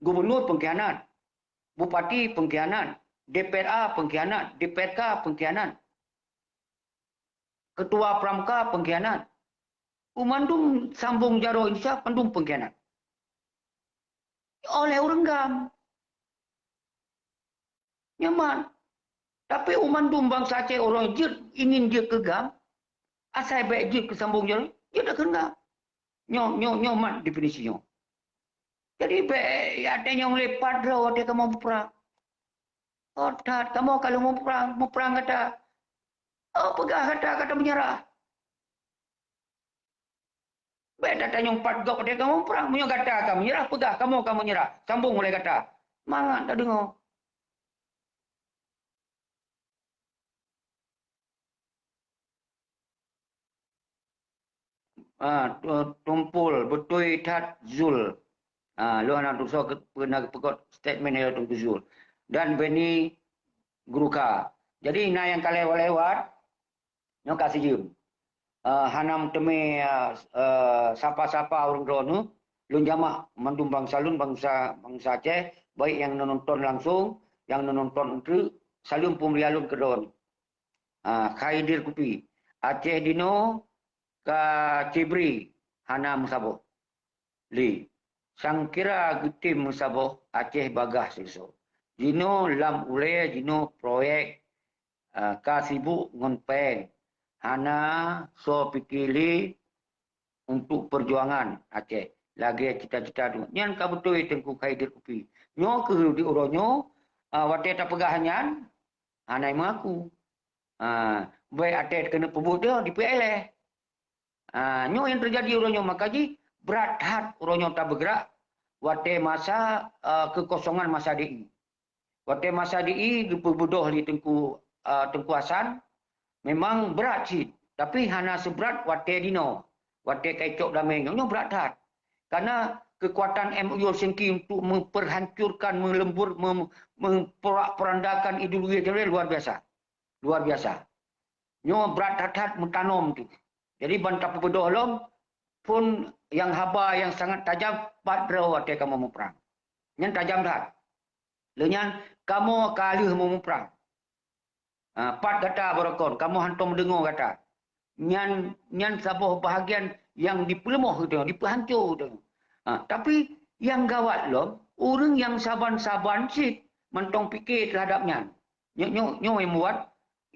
Gubernur pengkhianat, bupati pengkhianat, D P R A pengkhianat, D P R K pengkhianat. Ketua Pramuka pengkhianat. U mandum sambong jaroe Indonesia mandum pengkhianat. Oleh ureuëng GAM. Nyoe mat. Tapi u mandum bansa Aceh ureuëng jeuet, ingin jeuet keu GAM, asai bék jeuet keu sambong jaroe, jeuet keu GAM. Nyoe, nyoe, nyoe mat definisi nyoe. Jadi, bék, ya, watée nyoe leupah droe watée kamoe muprang. Oh, that, kamoe ka lheueh muprang, muprang gata. Oh, peugah gata, gata meunyeurah. Bék tatanyong pat gob watée kamoe muprang. Meunyoe gata ka meunyeurah, peugah kamoe ka meunyeurah. Sambong ulée gata. Mangat tadeungoe. Ah, tu-, tumpul, beutôi that Zul. Ah, lôn hana tusoe keu-, peuna peugöt statement lé Teungku Zul. Dan Beni Gurukha. Jadi, na nyang ka lewat-lewat, nyoe ka sijeuem. Ah, hana meuteumé, ah, ah, sapa-sapa ureuëng droeneuh, lôn jamak mandum bansa lôn, bansa, bansa Aceh, baik nyang neunonton langsong, nyang neunonton eunteuk, saleuem peumulia lôn keu droeneuh. Ah, Khaidir Kupi. Aceh dinoe ka cibri hana meusaboh. Li, sangkira geutem meusaboh Aceh bagah sisoe. Jinoe lam ulée jinoe proyek, ah, ka sibuk ngon péng. Hana soe pike lé untuk peujuangan Aceh. Lagée cita-cita tu. Nyan ka beutôi Teungku Khaidir Kupi. Nyoe keuh di uroe nyoe, ah, watée tapeugah nyan, hana meuaku. Ah, bék até keuneuk peubuet dia, dipeuéh lé. Ah, nyoe nyang teujadi uroe nyoe, maka jih brat that uroe nyoe tabeugrak watée masa, ah, keukosongan masa D I. Watée masa D I geupeubeudôh lé Teungku, ah, Teungku Hasan, memang brat cit, tapi hana seubrat watée dinoe, watée ka icok damé nyoe, nyoe brat that. Karena keukuatan M O U Helsinki untuk memperhancurkan, melembur, mem-, memporak-porandakan ideologi luar biasa. Luar biasa. Nyoe brat that-that meutanom tu. Jadi ban tapeubeudôh lom, phon nyang haba nyang sangat tajam, pat droe watée kamoe muprang. Nyan tajam that. Lé nyan kamoe ka lheueh meumuprang. Ah, pat gata baroe kon, kamoe hántom deungoe gata. Nyan, nyan saboh bahagian nyang dipeuleumah geutanyoe, dipeuhanco geutanyoe. Ah, tapi nyang gawat lom, ureuëng nyang saban-saban cit mantong pike teuhadap nyan. Nyoe, nyoe, nyoe nyang muat,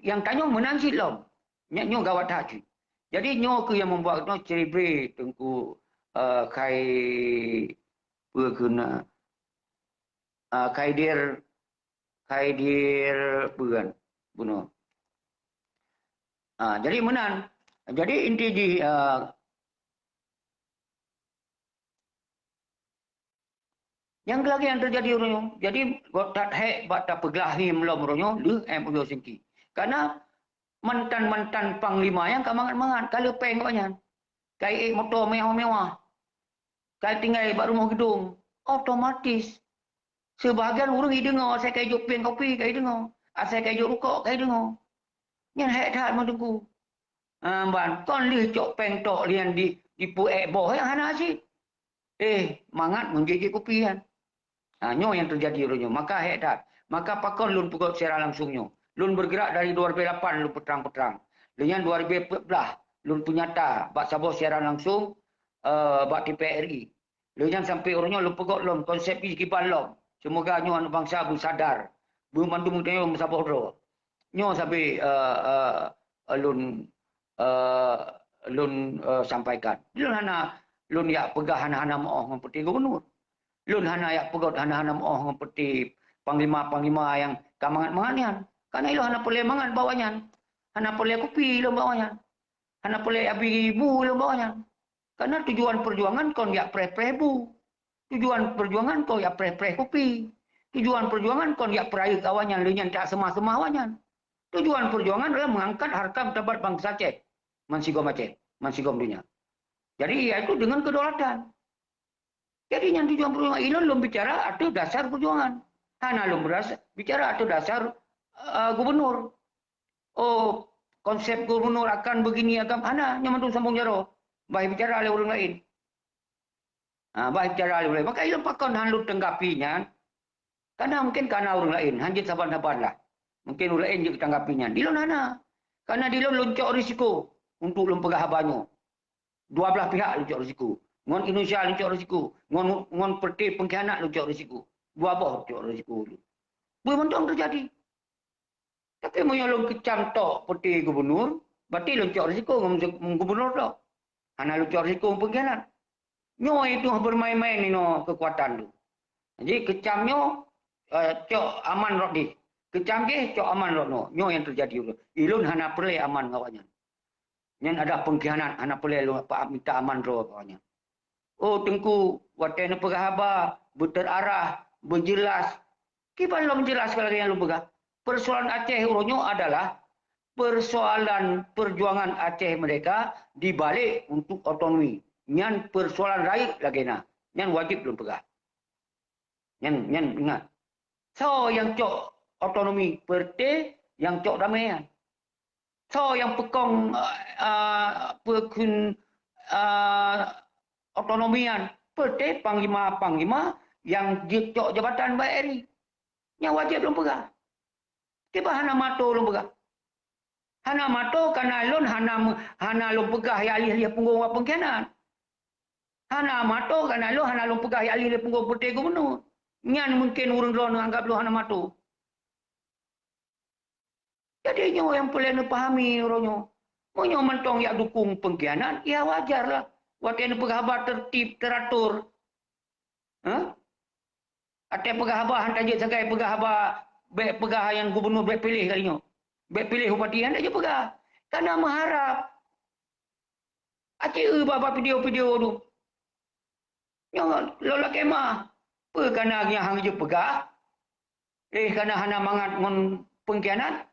nyang tanyoe meunan cit lom. Nyoe, nyoe gawat that cit. Jadi nyoe keuh nyang membuat nyoe celebrate Teungku, eh, Khai, peue keuh na, eh, Khaidir, Khaidir peue kan, bunoe. Ah, jadi meunan. Jadi inti jih, eh, Nyang lagée nyang teujadi uroe nyoe. Jadi, that hék bak tapeuglahi lom uroe nyoe lheueh M O U Helsinki. Karena mantan-mantan panglima nyan ka mangat-mangat, ka lheueh péng gobnyan. Ka ék moto mewah-mewah. Ka tinggai bak rumoh geudong. Otomatis, sibagian ureuëng ideungoe asai ka ijok péng kopi ka ideungoe, asai ka ijok rukok ka ideungoe. Nyan hék that meuteungku. Ah, ban kon lheueh cok péng tok lian di, dipeuék boh nyang hana cit. Eh, mangat ngon jijik kupi nyan. Ha, nyoe nyang teujadi uroe nyoe. Maka hék that. Maka pakon lôn peugöt siaran langsung nyoe. Lôn bergerak dari dua ribu lapan lôn peutrang-peutrang. Lheueh nyan dua ribu empat belas lôn peunyata bak saboh siaran langsung, eh, bak T P R I. Lheueh nyan sampoe uroe nyoe lôn peugöt lom konsep jih kiban lom. Seumoga nyoe aneuk bansa beusadar. Beumandum geutanyoe meusaboh droe. Nyoe sabe, eh, eh, lôn, eh, lôn, eh, sampaikan. Lôn hana, lôn jak peugah hana-hana meu'oh ngon peuti gubernur. Lôn hana jak peugöt hana-hana meu'oh ngon peuti panglima-panglima nyang ka mangat-mangat nyan. Karena ilôn hana peureulée mangat bak awaknyan. Hana peureulée kupi ilôn bak awaknyan. Hana peureulée abi bu ilôn bak awaknyan. Karena tujuan perjuangan kon jak preh-preh bu. Tujuan perjuangan kon jak preh-preh kupi. Tujuan perjuangan kon jak peurayeuk awaknyan lheueh nyan taseumah-seumah awaknyan. Tujuan perjuangan adalah mengangkat harkat martabat bangsa Aceh, mansigom Aceh, mansigom dunia. Jadi, yaitu dengan kedaulatan. Jadi, nyang tujuan perjuangan ilôn lôn bicara ateueh dasar perjuangan. Hana lôn berasa, bicara ateueh dasar, eh, gubernur. Oh, konsep gubernur akan begini, akan hana, nyan mandum sambong jaroe. Bah bicara lé ureuëng laén. Ha, bah bicara lé ureuëng laén. Maka ilôn pakon han lôn tanggapi nyan. Karena mungkin karena ureuëng laén, han jeuet saban-saban lah. Mungkin ureuëng laén jeuet tanggapi nyan. Di lôn hana. Karena di lôn lôn cok risiko untuk lôn peugah haba nyoe. Dua belah pihak lôn cok risiko. Ngon Indonesia lôn cok risiko. Ngon, ngon partai pengkhianat lôn cok risiko. Dua boh lôn cok risiko. Beumantong terjadi. Tapi meunyoe lôn keucam tok partai gubernur, berarti lôn cok risiko ngon gubernur tok. Hana lôn cok risiko pengkhianat. Nyoe itu bermain-main inoe kekuatan tu. Jadi keucam nyoe, eh, cok aman rot jih. Keucam jih, cok aman rot nyoe. Nyoe yang terjadi. Ilôn hana peureulée aman ngon awaknyan. Nyan ada pengkhianat, hana peureulée lôn minta aman droe awaknyan. Oh, Teungku, watée neupeugah haba, beuterarah, beujeulaih. Kiban lom jeulaih lagée nyang lôn peugah. Persoalan Aceh uroe nyoe adalah persoalan perjuangan Aceh Merdeka di balik untuk otonomi. Nyan persoalan rayeuk lagée na. Nyan wajéb lôn peugah. Nyan, nyan ingat. Soe nyang cok otonomi? Partai nyang cok damé nyan. Soe nyang peukong, eh, eh, peukheun, eh, otonomi nyan? Partai panglima-panglima nyang jicok jabatan bak RI. Nyan wajéb lôn peugah. Kiban hana mato lôn peugah. Hana mato karena lôn hana me-, hana lôn peugah nyang lieh-lieh punggong awak pengkhianat. Hana mato karena lôn hana lôn peugah nyang lieh-lieh punggong partai gubernur. Nyan mungkin ureuëng droe neuanggap lôn hana mato. Jadi nyoe nyang peureulée neupahami uroe nyoe. Meunyoe mantong jak dukung pengkhianat, ya wajar lah. Watée neupeugah haba tertib, teratur. Hah? Watée peugah haba, han tajeuet sagai peugah haba, bék peugah nyang gubernur bék piléh kali nyoe. Bék piléh bupati, han tajeuet peugah. Karena meuharap. Aci eu bak video-video tu. Nyoe lôn lakée mah. Peue kana nyang han jeuet peugah? Eh, kana hana mangat ngon pengkhianat?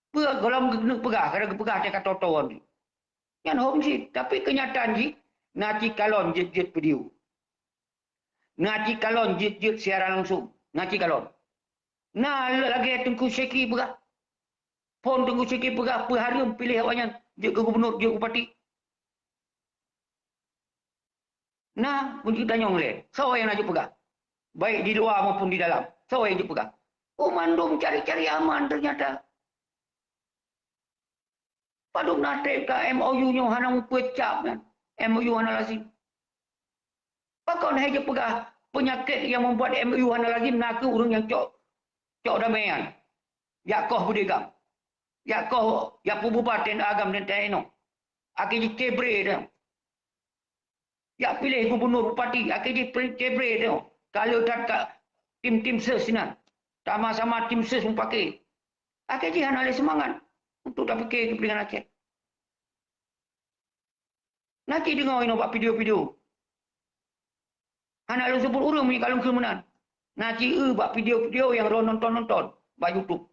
Peue gohlom geuneuk peugah, kana geupeugah teuka toto-toan. Nyan hom cit, tapi keunyataan jih, na cit kalon jeuet-jeuet video. Na cit kalon jeuet-jeuet siaran langsung. Na cit kalon. Na lagée Teungku Syeki peugah. Phon Teungku Syeki peugah, peuhareuem piléh awaknyan jeuet keu gubernur, jeuet bupati. Nah, meunyoe tanyong lé, soe nyang na jeuet peugah? Baik di luwa maupun di dalam, soe nyang jeuet peugah? Oh, mandum cari-cari aman ternyata. Padub na treb ka MOU nyoe hana mupeucap nyan. MOU hana lazim. Pakon hai jeuet peugah peunyakét nyang membuat MOU hana lazim na kheueh ureuëng nyang cok, cok damé nyan. Jak koh beudé GAM. Jak koh, jak peububar TNA GAM dan TNI nyoe. Akhé jih cebre nyoe. Jak piléh gubernur, bupati, akhé jih cebre nyoe. Ka le that ka tim-tim ses sinan. Sama-sama tim ses mupake. Akhé jih hana lé seumangat untuk tapike keupeuntengan Aceh. Na cit deungoe inoe bak video-video. Hana lôn seubut ureuëng meunyoe ka lôn kheun meunan. Na cit eu bak video-video nyang droe nonton-nonton bak YouTube.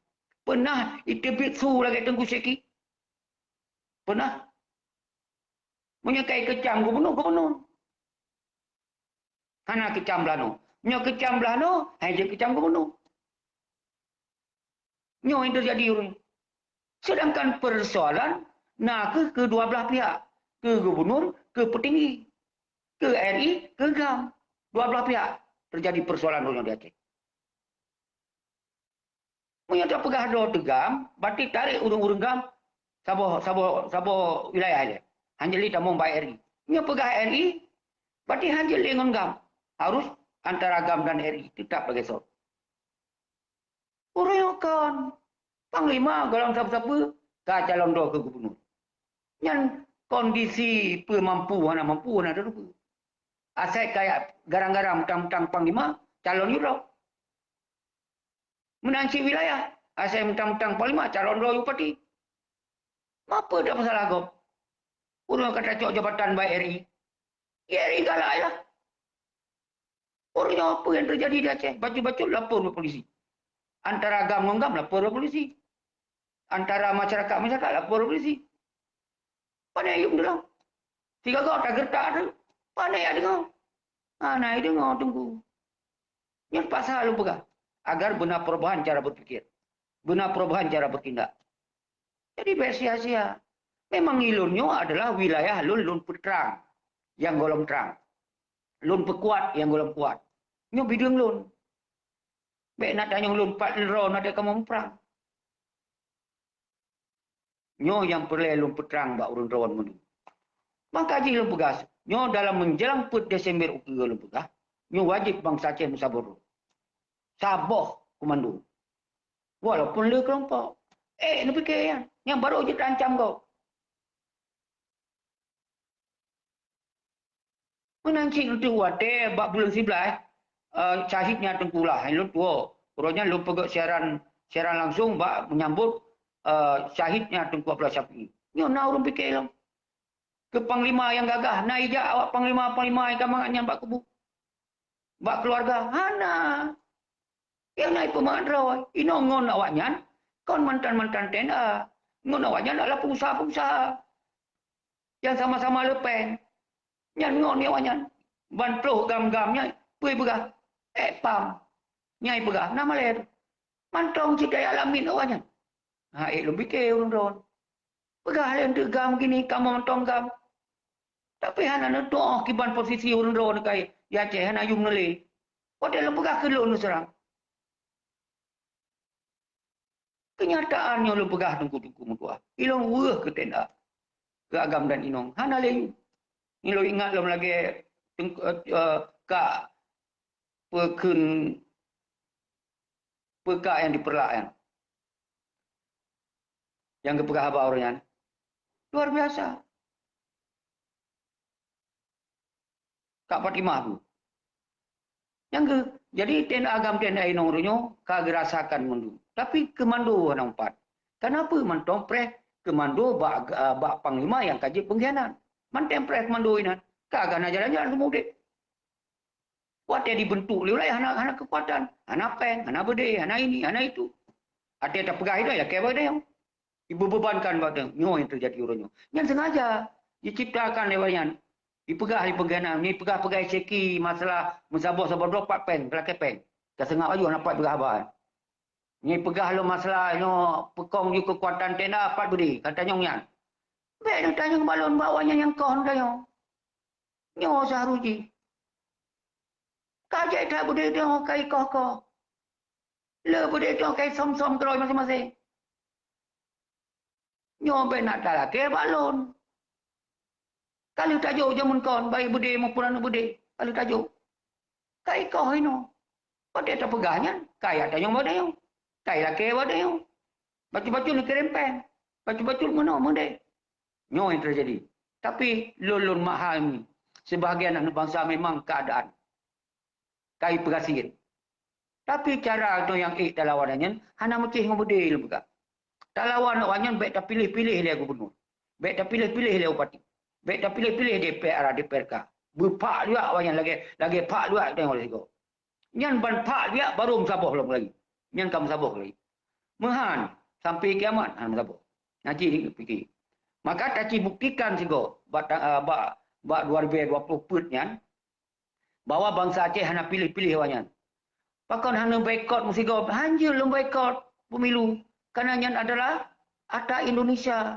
Peunah iteubiet su lagée Teungku Syeki? Peunah? Meunyoe ka ikeucam gubernur, gubernur. Hana keucam blah noe. Meunyoe keucam blah noe, hai jeuet keucam gubernur. Nyoe nyang teujadi uroe nyoe. Seudangkan peusoalan na kheueh keu dua blaih pihak, keu gubunur, keu peutinggi, keu RI, keu GAM. Dua blaih pihak teujadi peusoalan uroe nyoe di Aceh. Meunyoe tapeugah droe teuh GAM, berarti tarek ureuëng-ureuëng GAM saboh, saboh, saboh wilayah ilée. Hana lé tamong bak RI. Meunyoe peugah RI, berarti hana lé ngon GAM. Harus antara GAM dan RI teutap lagée soe. Uroe nyoe kon panglima gohlom sapeue-sapeue ka calon droe keu gubunur. Nyan kondisi peue mampu hana mampu hana teurupa. Asai kaya garang-garang mantang-mantang panglima, calon yue droe. Meunan cit wilayah, asai mantang-mantang panglima, calon droe yue bupati. Mapeue dak masalah gob? Ureuëng ka tacok jabatan bak RI. Ya RI galak lah. Uroe nyoe peue nyang teujadi di Aceh? Bacut-bacut lapor bak polisi. Antara GAM ngon GAM lapor bak polisi. antara masyarakat-masyarakat lapor polisi. Pane yum dulu. Tiga go tagertak tu. Pane ya dengar. Ha, na deungoe Teungku. Nyan pasal lôn peugah, agar beuna perubahan cara berpikir, beuna perubahan cara bertindak. Jadi bék sia-sia. Memang ilôn nyoe adalah wilayah lôn, lôn peutrang nyang gohlom trang. Lôn peukuat nyang gohlom kuat. Nyoe bideueng lôn. Bék na tanyong lôn pat lôn droe na dek kamoe muprang. Nyoe nyang peureulée lôn peutrang bak ureuëng droe meunyoe. Maka jih lôn peugah, nyoe dalam menjelang peuet Desember ukeue lôn peugah, nyoe wajéb bansa Aceh meusaboh. Saboh komando. Walaupun le kelompok. Eh, neupike nyan. Nyang barô jeuet terancam gob. Meunan cit untuk watée bak buleuen siblaih, eh, syahidnya Teungku Lah, lôn tuwoe. Uroe nyan lôn peugét siaran, siaran langsung bak menyambut, eh, syahidnya Teungku Abdullah Syafi'i. Nyoe na ureuëng pike lom. Keu panglima nyang gagah, na ijak awak panglima-panglima nyang ka mangat nyan bak kubu. Bak keuluwarga, hana. Nyang na ipeumangat droe, inong ngon awaknyan kon mantan-mantan T N A, ngon awaknyan adalah pengusaha-pengusaha nyang sama-sama le péng. Nyan ngon awaknyan, ban ploh gam-gam nyan, peue peugah, ék pam. Nyang peugah, na malée tu. Mantong cit daya lamit awaknyan. Ha, ék lôn pike ureuëng droe. Peugah lé eunteuk gam kini, kamoe mantong gam. Tapi hana neutuoh kiban posisi ureuëng droe keuhai, ya Aceh hana yum neulé. Watée lôn peugah keu lôn seurang. Keunyataan nyoe lôn peugah teungku-teungku meutuah. Ilôn weueh keu T N A, keu agam dan inong. Hana lé yum. Ilôn ingat lom lagée teungku, eh, eh, kak peukheun, peukak nyang dipeurlak nyan. Nyang geupeugah haba ureuëng nyan. Luar biasa. Kak Fatimah tu. Nyang geu-, jadi T N A agam T N A inong uroe nyoe ka geurasakan mandum. Tapi keumando hana umpat. Kenapa mantong preh keumando bak, bak panglima nyang ka jeuet pengkhianat? Mantong preh keumando inan. Ka, ka na jalan-jalan seumudeh. Watée dibentuk lé ulée hana, hana kekuatan, hana péng, hana beudé, hana ini, hana itu. Até tapeugah itu ya keu beudé. Ibebankan bak nyoe yang terjadi uroe nyoe. Nyan sengaja diciptakan lé awaknyan. Dipeugah di pengkhianat, ni peugah-peugah seki masalah meusaboh-saboh droe pat péng, lakée péng. Ka seungab aju hana pat peugah haba. Ni peugah lom masalah nyoe peukong ju kekuatan T N A pat beudé, kata nyong nyan. Bék neutanyong balon bak awaknyan nyang koh neutanyong. Nyoe seuharus jih. Ka jai that beudé teuh kai koh-koh. Le beudé teuh kai som-som keudroe maséng-maséng. Nyoe bék na talakée bak lôn. Ka lheueh tajok jameun kon, baik beudé maupun aneuk beudé, ka lheueh tajok. Kai koh inoe. Watée tapeugah nyan, kai atanyong bak tanyoe. Kai lakée bak tanyoe. Bacut-bacut neukirém péng. Bacut-bacut meunoe meudéh. Nyoe nyang teujadi. Tapi lôn, lôn mahami, sibahagian aneuk bansa memang keuadaan kai peugasiet. Tapi cara tanyoe nyang ék talawan nyan hana meucéh ngon beudé lôn peugah. Talawan awaknyan bék tapiléh-piléh lé gubunur. Bék tapiléh-piléh lé bupati. Bék tapiléh-piléh D P R, D P R K. Beupak luwak awaknyan lagée, lagée pak luwak tanyoe lé sigoe. Nyan ban pak biak barô meusaboh lom lagi. Nyan ka meusaboh lagi. Meuhan, sampai kiamat han meusaboh. Nyan cit pike. Maka tacibuktikan sigoe bak ta-, ah, bak, bak dua ribu dua puluh peuet nyan, bahwa bansa Aceh hana piléh-piléh awaknyan. Pakon hana boikot meusigoe? Hanjeuet lôn boikot pemilu. Karena nyan adalah ata Indonesia.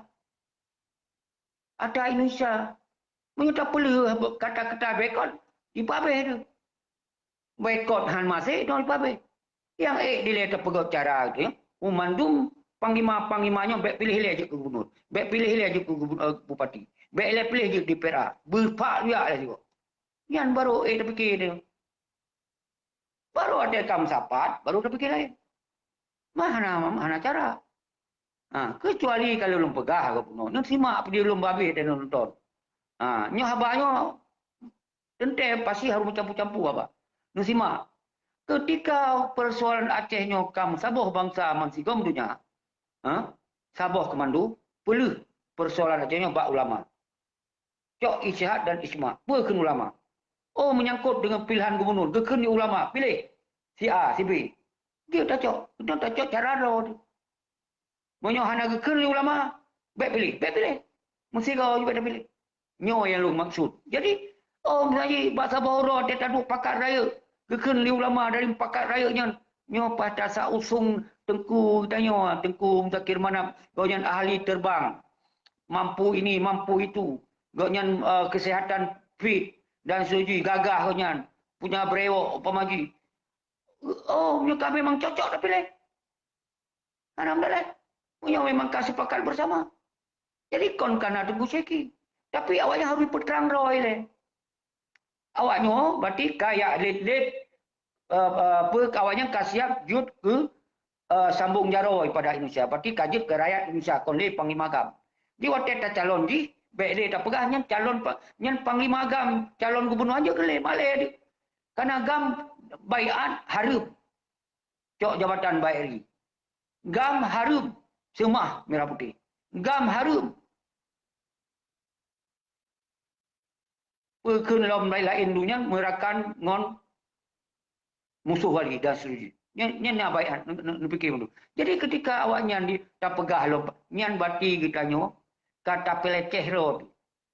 Ata Indonesia. Meunyoe tapeuleueh kata-kata boikot, ipabeh tu. Boikot han maséh, dong ipabeh. Nyang ék dilée tapeugét cara tu, ya. Meumandum panglima-panglima nyoe bék piléh lé jeuet keu gubunur. Bék piléh lé jeuet keu gubun-, eh, bupati. Bék lé piléh jeuet D P R A. Beupak luwak lé sigoe. Nyan barô ék tapike tu. Baru ada kam sapat, baru tapike laén. Mah hana, hana cara. Ha, kecuali kalau lôn peugah geuh bunoe. Nyoe simak peue lôn babeh dan nonton. Ha, nyoe haba nyoe teuntée pasti harôh meucampur-campur haba. Nyoe simak. Ketika persoalan Aceh nyoe kam saboh bansa man sigom donya, ha, saboh keumando, peuleueh persoalan Aceh nyoe bak ulama. Cok ijtihad dan ijma. Peue kheun ulama? Oh, menyangkut dengan pilihan gubernur, geukheun di ulama, piléh si A, si B. Dia tacok, dia tacok cara droe tu. Meunyoe hana geukheun lé ulama, bék piléh, bék piléh. Meusigoe ju bék tapiléh. Nyoe nyang lôn maksud. Jadi, oh, misalnya bak saboh uroe teuh taduek pakat rayeuk, geukheun lé ulama dari pakat rayeuk nyan, nyoe paih tasak usung teungku geutanyoe, Teungku Muzakir Manaf, gobnyan ahli terbang, mampu ini, mampu itu, gobnyan, eh, kesehatan fit dan seterusnya, gagah gobnyan, punya brewok umpama jih. Oh, nyoe ka memang cocok tapiléh. Hana meudaleh. Meunyoe memang ka sepakat bersama. Jadi kon kana Teungku Syeki. Tapi awaknyan harus peutrang droe lé. Awaknyoe berarti ka jak lét-lét, eh, eh, apa, awaknyan ka siap jeuet keu, eh, sambong jaroe pada Indonesia. Berarti ka jeuet keu rakyat Indonesia, kon lé panglima GAM. Di watée tacalon jih, bék lé tapeugah nyan calon pa-, nyan panglima GAM, calon gubunur aja keu lé, malée deuh. Karena GAM baiat hareuem. Cok jabatan baik ri. GAM hareuem seumah merah putih. GAM hareuem. Peukheun lom laén-laén dunia meurakan ngon musoh wali dan seterusnya. Nyan, nyan na baik, ne-, ne-, neupikir dulu. Jadi ketika awaknyan di, tapeugah lom, nyan berarti geutanyoe ka tapeuleceh droe.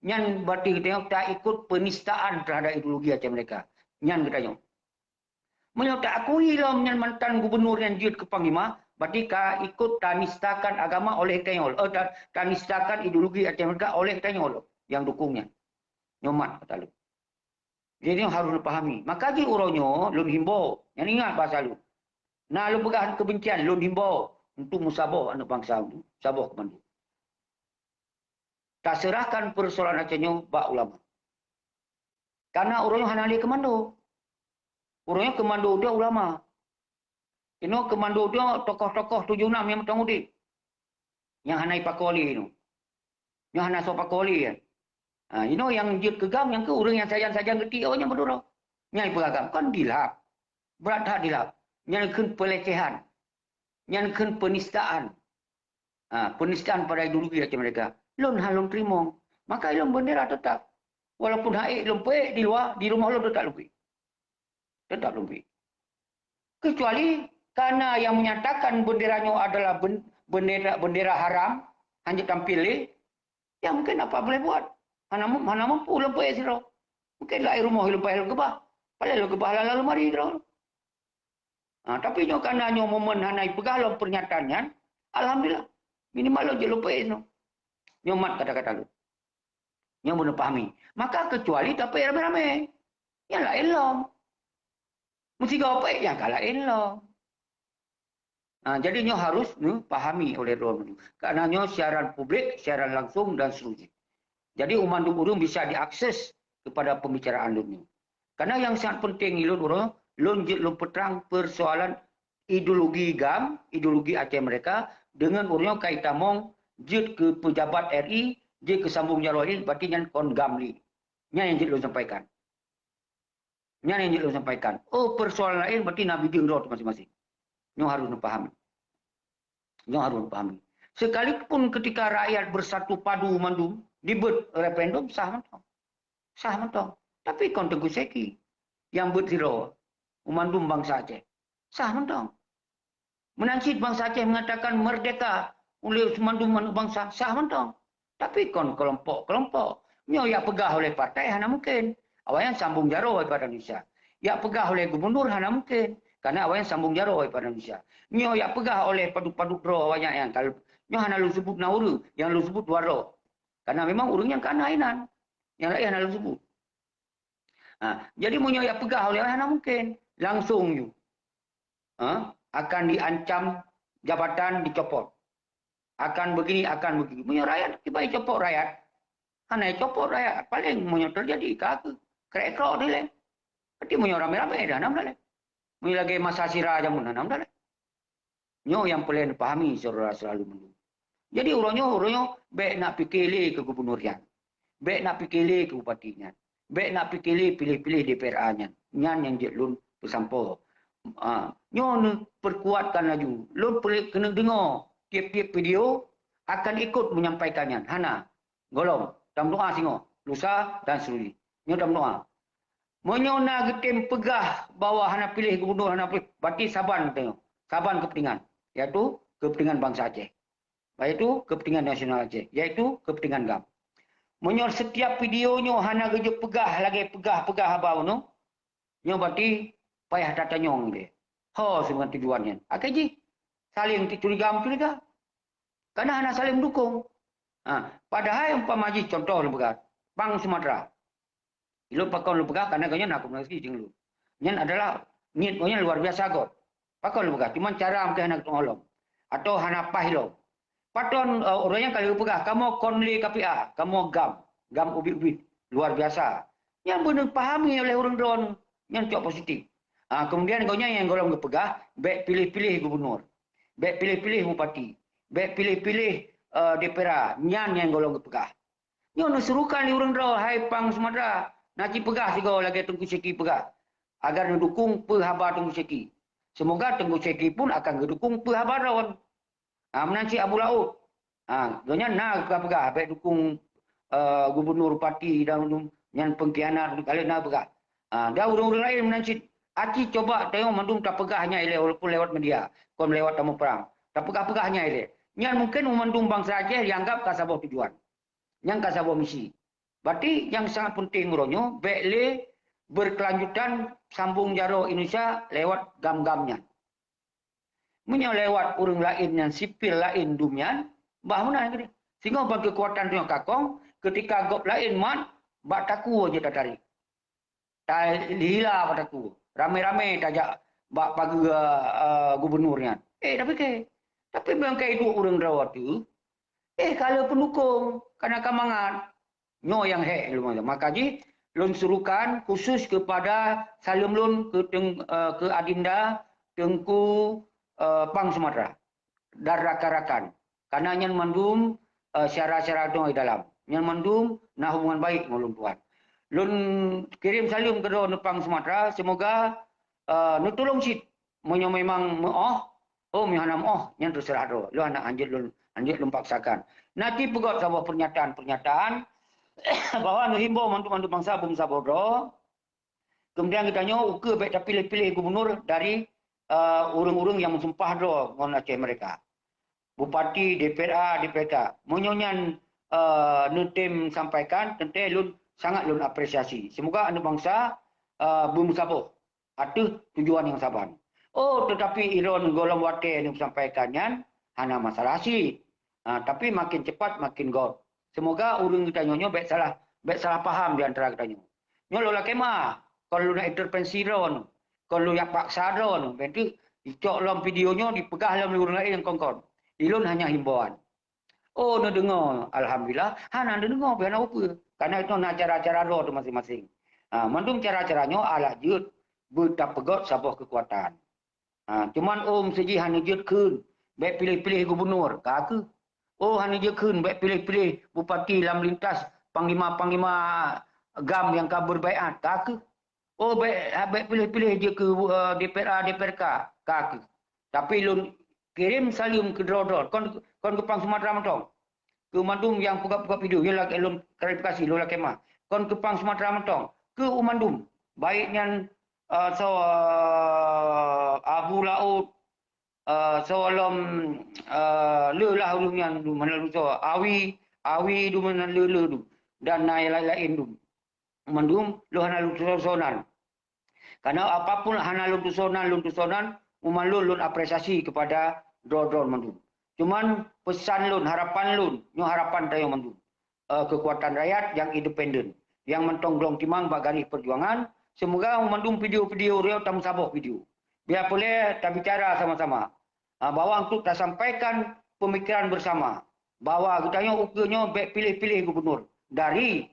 Nyan berarti geutanyoe taikut penistaan terhadap ideologi Aceh Merdeka. Nyan geutanyoe. Meunyoe taakui lom nyan mantan gubunur nyang jeuet keu panglima, berarti ka ikut tanistakan agama oleh tanyoe, eh, ta-, tanistakan ideologi Aceh Merdeka oleh tanyoe nyang dukung nyan. Nyoe mat kata lôn. Jadi nyoe harus dipahami. Maka jih uroe nyoe lôn himbau, nyan ingat bahasa lôn. Na lôn peugah keubencian, lôn himbau untuk meusaboh aneuk bansa, saboh keu mandum. Taseurahkan persoalan Aceh nyoe bak ulama. Karena uroe nyoe hana lé keumando. Uroe nyoe keumando udah ulama. Inoe keumando udah tokoh-tokoh tujoh nam nyang meuteumé udeb. Nyang hana ipakoe lé inoe. Nyoe hana soe pakoe lé, ya. Ha, inoe nyang jeuet keu GAM, nyang keu ureuëng nyang sajan-sajan geuti awaknyan meuduro. Nyang ipeugah GAM, kon dilap. Brat that dilap. Nyan kheun pelecehan. Nyan kheun penistaan. Ha, penistaan pada ideologi Aceh Merdeka. Lôn han lôn teurimong. Maka lôn bendera tetap. Walaupun hak ék lôn peuék di luwa, di rumoh lôn tetap lôn peuék. Tetap lôn peuék. Kecuali karena yang menyatakan bendera nyoe adalah ben-, bendera, bendera haram, hana tampil lé, ya mungkin apa boleh buat. Hana mu-, hana mampu lôn peuék sidroe. Mungkin laén rumoh lôn payah lôn keubah. Paleng lôn keubah lam lemari droe. Ha, tapi nyoe karena nyoe momen hana ipeugah lom pernyataan nyan, alhamdulillah. Minimal lôn jeuet lôn peuék nyoe. Nyoe mat kata-kata lôn. Nyoe beuneuh pahami. Maka kecuali tapeuék ramé-ramé. Nyang laén lom. Meusigoe peuék nyang ka laén lom. Ha, jadi nyoe harus neupahami oleh droe meunyoe. Karena nyoe siaran publik, siaran langsung dan seterusnya. Jadi, u mandum ureuëng bisa diakses kepada pembicaraan lôn nyoe. Karena yang sangat penting ilôn uroe, lôn jeuet lôn peutrang persoalan ideologi GAM, ideologi Aceh Merdeka, dengan uroe nyoe ka itamong jeuet keu pejabat R I, jeuet keu sambong jaroe R I, berarti nyan kon GAM lé. Nyan nyang jeuet lôn sampaikan. Nyan nyang jeuet lôn sampaikan. Oh, persoalan laén berarti na bideueng droe masing-masing. Nyoe harus neupahami. Nyoe harus neupahami. Sekalipun ketika rakyat bersatu padu mandum, dibeuet referendum, sah mantong. Sah mantong. Tapi kon Teungku Syeki nyang beuet sidroe, u mandum bansa Aceh. Sah mantong. Meunan cit bansa Aceh mengatakan merdeka oleh mandum aneuk bansa, sah mantong. Tapi kon kelompok-kelompok. Nyoe jak peugah oleh partai hana mungkin. Awaknyan sambong jaroe pada Indonesia. Jak peugah oleh gubunur hana mungkin. Karena awaknyan sambong jaroe pada Indonesia. Nyoe jak peugah oleh padub-padub droe awaknyan nyang kal-, nyoe hana lôn sebut na ureuëng, nyang lôn sebut dua droe. Karena memang ureuëng nyang ka na inan. Nyang laén hana lôn sebut. Ha, jadi meunyoe jak peugah oleh awaknyan hana mungkin. Langsung ju. Ha, akan diancam jabatan dicopot. Akan begini, akan begitu. Meunyoe rakyat, tiba icopot rakyat. Hana icopot rakyat. Paling meunyoe terjadi, ka keu krek-krok dilèe. Berarti meunyoe ramé-ramé, dah nam daleh. Meunyoe lagèe masa sira jameun, dah nam daleh. Nyoe nyang peureulèe neupahami, syedara-syedara lôn meunurot. Jadi, uroe nyoe, uroe nyoe, bèk nak pike lé keu gubunur nyan. Bèk nak pike lé keu bupati nyan. Bèk nak pike lé piléh-piléh D P R A nyan. Nyan nyang jeuet lôn peusampoe. Ah, nyoe neupeukuatkan laju. Lôn peureulèe keuneuk deungö tiep-tiep video akan ikut menyampaikan nyan. Hana. Gohlom, tameudoa singoh, lusa dan seterusnya. Nyoe tameudoa. Meunyoe na geutem peugah bahwa hana piléh gubunur, hana piléh, berarti saban geutanyoe. Saban keupeuntengan, yaitu keupeuntengan bansa Aceh. yaitu kepentingan nasional Aceh, yaitu kepentingan GAM. Meunyoe setiap video nyoe hana geujeuet peugah lagée peugah-peugah haba bunoe, nyoe berarti payah tatanyong deh. Ho sebenarnya tujuan nyan. Akhé jih saling curiga-mencuriga. Karena hana saling mendukung. Ha, padahai umpama jih contoh lôn peugah, Pang Sumatera. Ilôn pakon lôn peugah karena gobnyan na komunikasi jeung lôn. Nyan adalah niet gobnyan luar biasa got. Pakon lôn peugah, cuman cara mungkin hana geutanyoe lom. Atau hana paih lom. Patron uh, ureuëng nyang ka lheueh peugah, kamoe kon lé K P A, kamoe GAM, GAM ubit-ubit, luar biasa. Nyan beuneueng pahami oleh ureuëng droe nyan cok positif. Ha, kemudian gobnyan nyang golom geupeugah, bék piléh-piléh gubunur, bék piléh-piléh bupati, bék piléh-piléh uh, D P R A, nyan nyang golom geupeugah. Nyoe neusuruhkan lé ureuëng droe, hai Pang Sumatera, na cit peugah sigoe lagée Teungku Syeki peugah, agar neudukung peue haba Teungku Syeki. Semoga Teungku Syeki pun akan geudukung peue haba droe. Ha, meunan cit Abu Laôt. Ha, gobnyan na peugah-peugah bék dukung uh, gubunur bupati dan nyan pengkhianat, ka lheueh na peugah. Ha, dan ureuëng-ureuëng laén meunan cit. Aci coba tayong mandum tapeugah nyan ilée walaupun lewat media, kon lewat tamu perang. Tapeugah-peugah nyan ilée. Nyan mungkin mandum bansa Aceh dianggap ka saboh tujuan. Nyang ka saboh misi. Berarti yang sangat penting uroe nyoe bék lé berkelanjutan sambung jaroe Indonesia lewat GAM-GAM nyan. Meunyoe lewat ureuëng laén nyang sipil laén dum nyan, bah meunan keudeh. Singoh ban keukuatan tanyoe kakong, ketika gob laén mat, bak takue jeuet tatarék. Talila bak takue. Ramé-ramé tajak bak pageue uh, gubunur nyan. Eh, tapi ke, tapi bangkai duek ureuëng droe tu, eh, ka le pendukung, kana ka mangat. Nyoe nyang hék lôn. Maka jih lôn suruhkan khusus kepada saleuem lôn ke, teng, uh, ke Adinda Teungku uh, Pang Sumatera dan rakan-rakan. Karena nyan mandum uh, syara-syara doa di dalam. Nyan mandum na hubungan baik ngon lôn tuan. Lôn kirim saleuem keudroe neupang Sumatera, semoga uh, neutulông cit. Meunyoe memang meuoh, oh meuhana meuoh, nyan terserah droe. Lôn hana hanjeuet lôn hanjeuet lôn paksakan. Nanti peugöt saboh pernyataan-pernyataan bahwa neuhimbau mandum-mandum bansa beumeusaboh droe. Kemudian geutanyoe ukeue bék tapiléh-piléh gubunur dari uh, ureuëng-ureuëng nyang meusumpah droe ngon Aceh Merdeka. Bupati, D P R A, D P R K. Meunyoe nyan uh, neutem sampaikan, teuntée lôn sangat lôn apresiasi. Semoga aneuk bansa uh, beumeusaboh ateueh tujuan nyang saban. Oh, tetapi iron golom watée neusampaikan nyan hana masalah cit. Ha, tapi makin cepat makin got. Semoga ureuëng geutanyoe nyoe bék salah bék salah paham di antara geutanyoe. Nyoe lôn lakée meuah, kon lôn intervensi droe, kon lôn jak paksa droe, bentuk dicok lom video nyoe dipeugah lom ureuëng laén nyang kon-kon. Ilôn hanya himbauan. Oh, neudeungoe, alhamdulillah, hana neudeungoe pih hana upeue. Karena itu na cara-cara droe teuh masing-masing. Ha, mandum cara-cara nyoe alat jeuet beutapeugöt saboh keukuatan. Ha, cuman oh meusijih hana jeuet kheun bék piléh-piléh gubunur, ka keuh. Oh hana jeuet kheun bék piléh-piléh bupati lam lintas panglima-panglima GAM nyang ka beubaiat, ka keuh. Oh bék bék piléh-piléh jeuet keu uh, D P R A, D P R K, ka keuh. Tapi lôn kirim saleuem keu droe-droe, kon kon keu Pang Sumatera mantong. Keu mandum nyang peugah-peugah video, nyoe lagée lôn klarifikasi, lôn lakée meuah. Kon keu Pang Sumatera mantong, keu u mandum. Baik nyan uh, so uh, Abu Laôt, uh, so lom uh, le lah ureuëng nyan dum hana lôn so Awi, Awi dum hana le le dum dan na laén-laén dum. Mandum lôn hana lôn tusoe nan. Karena apapun hana lôn tusoe nan, lôn tusoe nan, umat lôn lôn apresiasi kepada droe-droe mandum. Cuman pesan lôn, harapan lôn, nyoe harapan tanyoe mandum. uh, kekuatan rakyat yang independen, yang mantong glong timang bak garis perjuangan. Semoga mandum video-video riau tameusaboh video. Biar boleh tabicara sama-sama uh, bahwa untuk tasampaikan pemikiran bersama bahwa geutanyoe ukeue nyoe bék piléh-piléh gubunur dari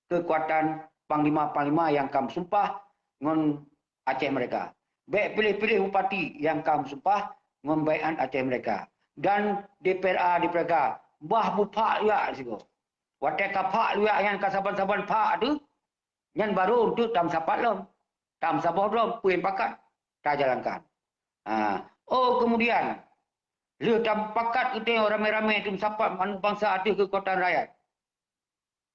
kekuatan panglima-panglima yang kam sumpah ngon Aceh mereka. Bék piléh-piléh bupati yang kam sumpah ngon baiat Aceh mereka. Dan D P R A, D P R K, bah bupak juga sigoe. Watée ka phak luyak nyan ka saban-saban phak tu, nyan baru untuk tameusapat lom. Tameusaboh lom, peue pakat, tajalankan. Ha. Oh, kemudian, lheueh tapakat geutanyoe ramé-ramé tameusapat manuk bansa ateueh keukuatan rakyat.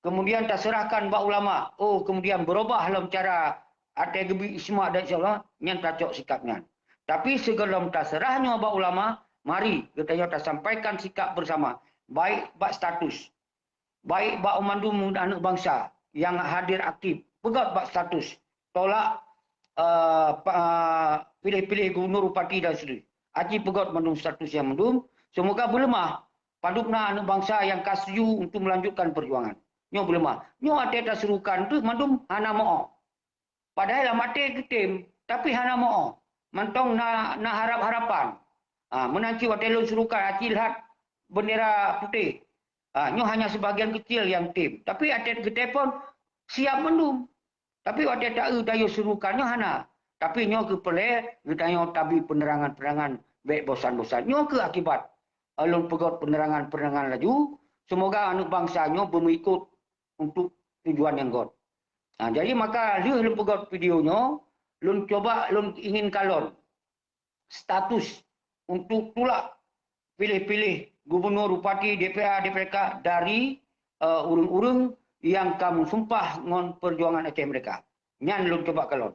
Kemudian taserahkan bak ulama. Oh, kemudian berubah lom cara até geubi isma dan insya Allah, nyan tacok sikap nyan. Tapi sigohlom taserah nyoe bak ulama, Mari geutanyoe tasampaikan sikap bersama, baik bak status, baik bak mandum aneuk bansa nyang hadir aktif, peugét bak status, tolak, eh, pa-, piléh-piléh gubernur, bupati dan seterusnya. Aci peugét mandum status nyang mandum, seumoga beuleumah padub na aneuk bansa nyang ka setuju untuk melanjutkan perjuangan. Nyoe beuleumah. Nyoe watée taserukan tu mandum hana meu'oh. Padahai lam até geutem, tapi hana meu'oh. Mantong na, na harap-harapan. Ha, meunan cit watée lôn serukan aci lhat bendera putéh. Ha, nyoe hanya sebagian kecil nyang tem. Tapi até geuteupon siap mandum. Tapi watée ta-eu tayue serukan nyoe hana. Tapi nyoe keuh peureulée geutanyoe tabi peunerangan-peunerangan bék bosan-bosan. Nyoe keuh akibat, eh, lôn peugét peunerangan-peunerangan laju. Seumoga aneuk bansa nyoe beumeuikot untuk tujuan nyang gét. Ha, jadi maka lheueh lôn peugét video nyoe, lôn cuba, lôn ingin kalon status untuk tulak piléh-piléh gubernur, bupati, D P A, D P R K dari, eh, ureuëng-ureuëng nyang ka meusumpah ngon perjuangan Aceh Merdeka. Nyan lôn cuba kalon.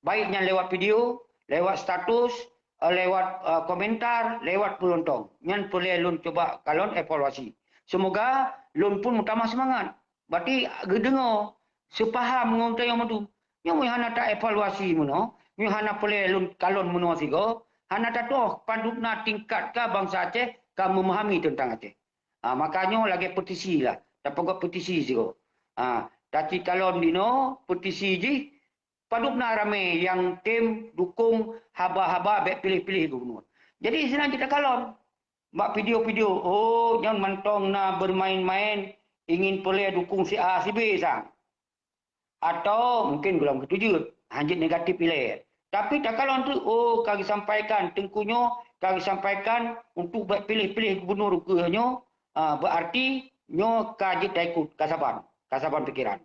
Baik nyan lewat video, lewat status, eh, lewat, eh, komentar, lewat peunonton. Nyan peureulée lôn cuba kalon evaluasi. Seumoga lôn pun meutamah seumangat. Berarti geudeungoe, seupaham ngon geutanyoe mandum. Nyoe meunyoe hana ta-evaluasi meunoe, meunyoe hana peureulée lôn kalon meunoe sigoe, hana tatuoh padub na tingkat ka bansa Aceh ka memahami teuntang Aceh. Ha, maka nyoe lagée petisi lah, tapeugét petisi sigoe. Ha, taci kalon dinoe, petisi jih, padub na ramé nyang tem dukong haba-haba bék piléh-piléh gubernur. Jadi sinan cit takalon bak video-video, oh, nyan mantong na bermain-main, ingin peureulée dukong si A, si B sang. Atau mungkin gohlom geutuju, hanjeuet negatif ilée. Tapi takalon tu, oh, ka geusampaikan, teungku nyoe ka geusampaikan untuk bék piléh-piléh gubernur ukeue nyoe, ah, berarti nyoe ka jeuet taikot, ka saban, ka saban pikiran.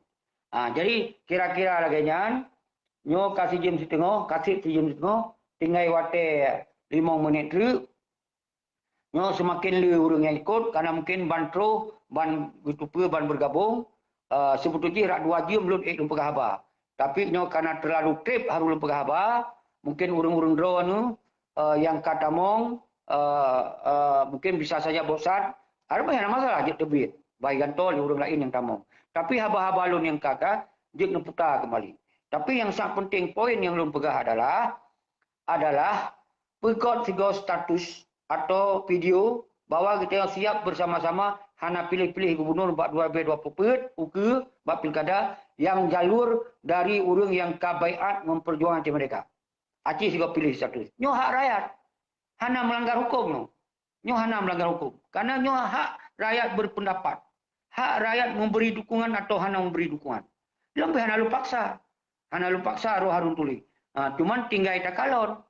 Ah, jadi kira-kira lagée nyan, nyoe ka sijeuem siteungoh, ka seb sijeuem siteungoh, tinggai watée limong menit treuk. Nyoe seumaken le ureuëng nyang ikot, karena mungkin ban troh, ban geuteupeue, ban bergabong. Eh, seubeutôi jih rot dua jeuem lôn ék lôn peugah haba. Tapi nyoe karena terlalu treb harôh lôn peugah haba, mungkin ureuëng-ureuëng droeneuh, eh, nyang ka tamong, eh, eh, mungkin bisa saja bosan. Hana masalah, jeuet teubiet, bah jigantoe lé ureuëng laén nyang tamong. Tapi haba-haba lôn nyang ka, ka jeuet neuputa keumbali. Tapi nyang sangat penting, poin nyang lôn peugah adalah, adalah peugét sigoe status atau video bahwa geutanyoe siap bersama-sama hana piléh-piléh gubernur bak dua ribu dua puluh empat ukeue bak pilkada nyang jalur dari ureuëng nyang ka baiat ngon perjuangan Aceh Merdeka. Aci sigoe piléh status. Nyoe hak rakyat. Hana melanggar hukum nyoe. Nyoe hana melanggar hukum. Karena nyoe hak rakyat berpendapat. Hak rakyat memberi dukungan atau hana memberi dukungan. Lom pih hana lôn paksa. Hana lôn paksa roh harun tuléh. Ha, cuman tinggai takalon.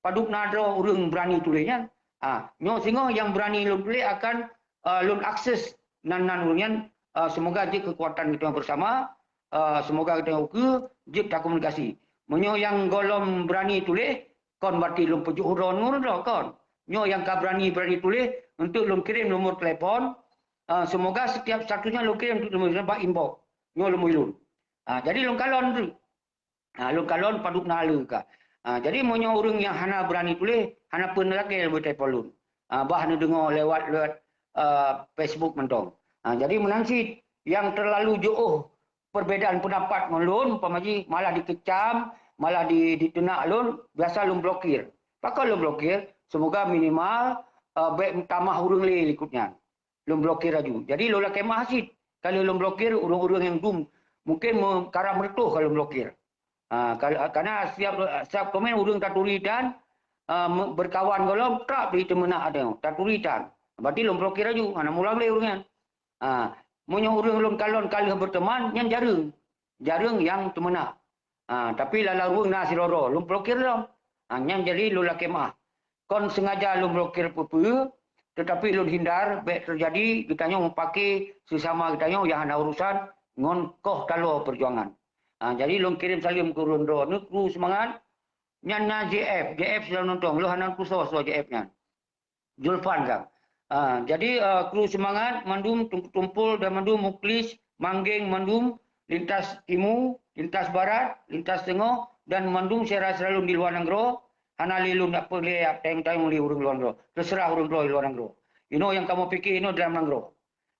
Padub na droe ureuëng berani tuléh nyan. Ha, nyoe singoh nyang berani lôn tuléh akan, eh, lôn akses nan-nan ureuëng nyan. Eh, semoga jeuet keukuatan geutanyoe bersama. Eh, semoga geutanyoe ukeue jeuet takomunikasi. Meunyoe nyang gohlom berani tuléh, kon berarti lôn peujok uroe ngon droe, kon. Nyoe nyang ka berani-berani tuléh, untuk lôn kirém nomor telepon. Ah, semoga setiap status nyan lôn kirém untuk nomor telepon bak inbox. Nyoe lôn bri lôn. Ah, jadi lôn kalon tu. Ah, lôn kalon padub na le ka. Ah, jadi meunyoe ureuëng nyang hana berani tuléh, hana peue neulakée lôn bri telepon lôn. Ah, bah neudeungoe lewat, lewat, ah, Facebook mantong. Ah, jadi meunan cit nyang terlalu jiôh perbedaan pendapat ngon lôn, umpama jih malah dikecam, malah di, diteunak lôn, biasa lôn blokir. Pakon lôn blokir? Semoga minimal, eh, bék tamah ureuëng lé likot nyan. Lôn blokir laju. Jadi lôn lakée meu'ah cit. Ka lheueh lôn blokir ureuëng-ureuëng nyang dum, mungkin me-, karab meureutôh ka lôn blokir. Ha, ka-, karena setiap, setiap komen ureuëng taturi tan, eh, me-, berkawan gohlom, trap di teumeunak ada, taturi tan. Berarti lôn blokir laju, hana mulang lé ureuëng nyan. Ha, meunyoe ureuëng lôn kalon ka lheueh berteman, nyan jareueng. Jareueng nyang teumeunak. Ha, tapi lala ureuëng na sidroe-droe, lôn blokir lom. Ha, nyan jadi lôn lakée meu'ah. Kon sengaja lôn blokir peue-peue, tetapi lôn hindar bék terjadi geutanyoe meupaké sesama geutanyoe nyang hana urusan ngon koh taloe perjuangan. Ha, jadi lôn kirém saleuem keu ureuëng droeneuh, kru seumangat. Nyan na J F, J F sidang nonton, lôn hana tusoe soe J F nyan. Julfan kan. Ah, jadi, ah, kru seumangat mandum tumpul-tumpul dan mandum muklis, manggeng mandum, lintas timu, lintas barat, lintas teungoh, dan mandum syedara-syedara lôn di luwa nanggroe, Hana lé lôn dak peureulée tayong-tayong lé ureuëng luwa nanggroe. Teuseurah ureuëng luwa nanggroe. Inoe nyang kamoe pike inoe dalam nanggroe.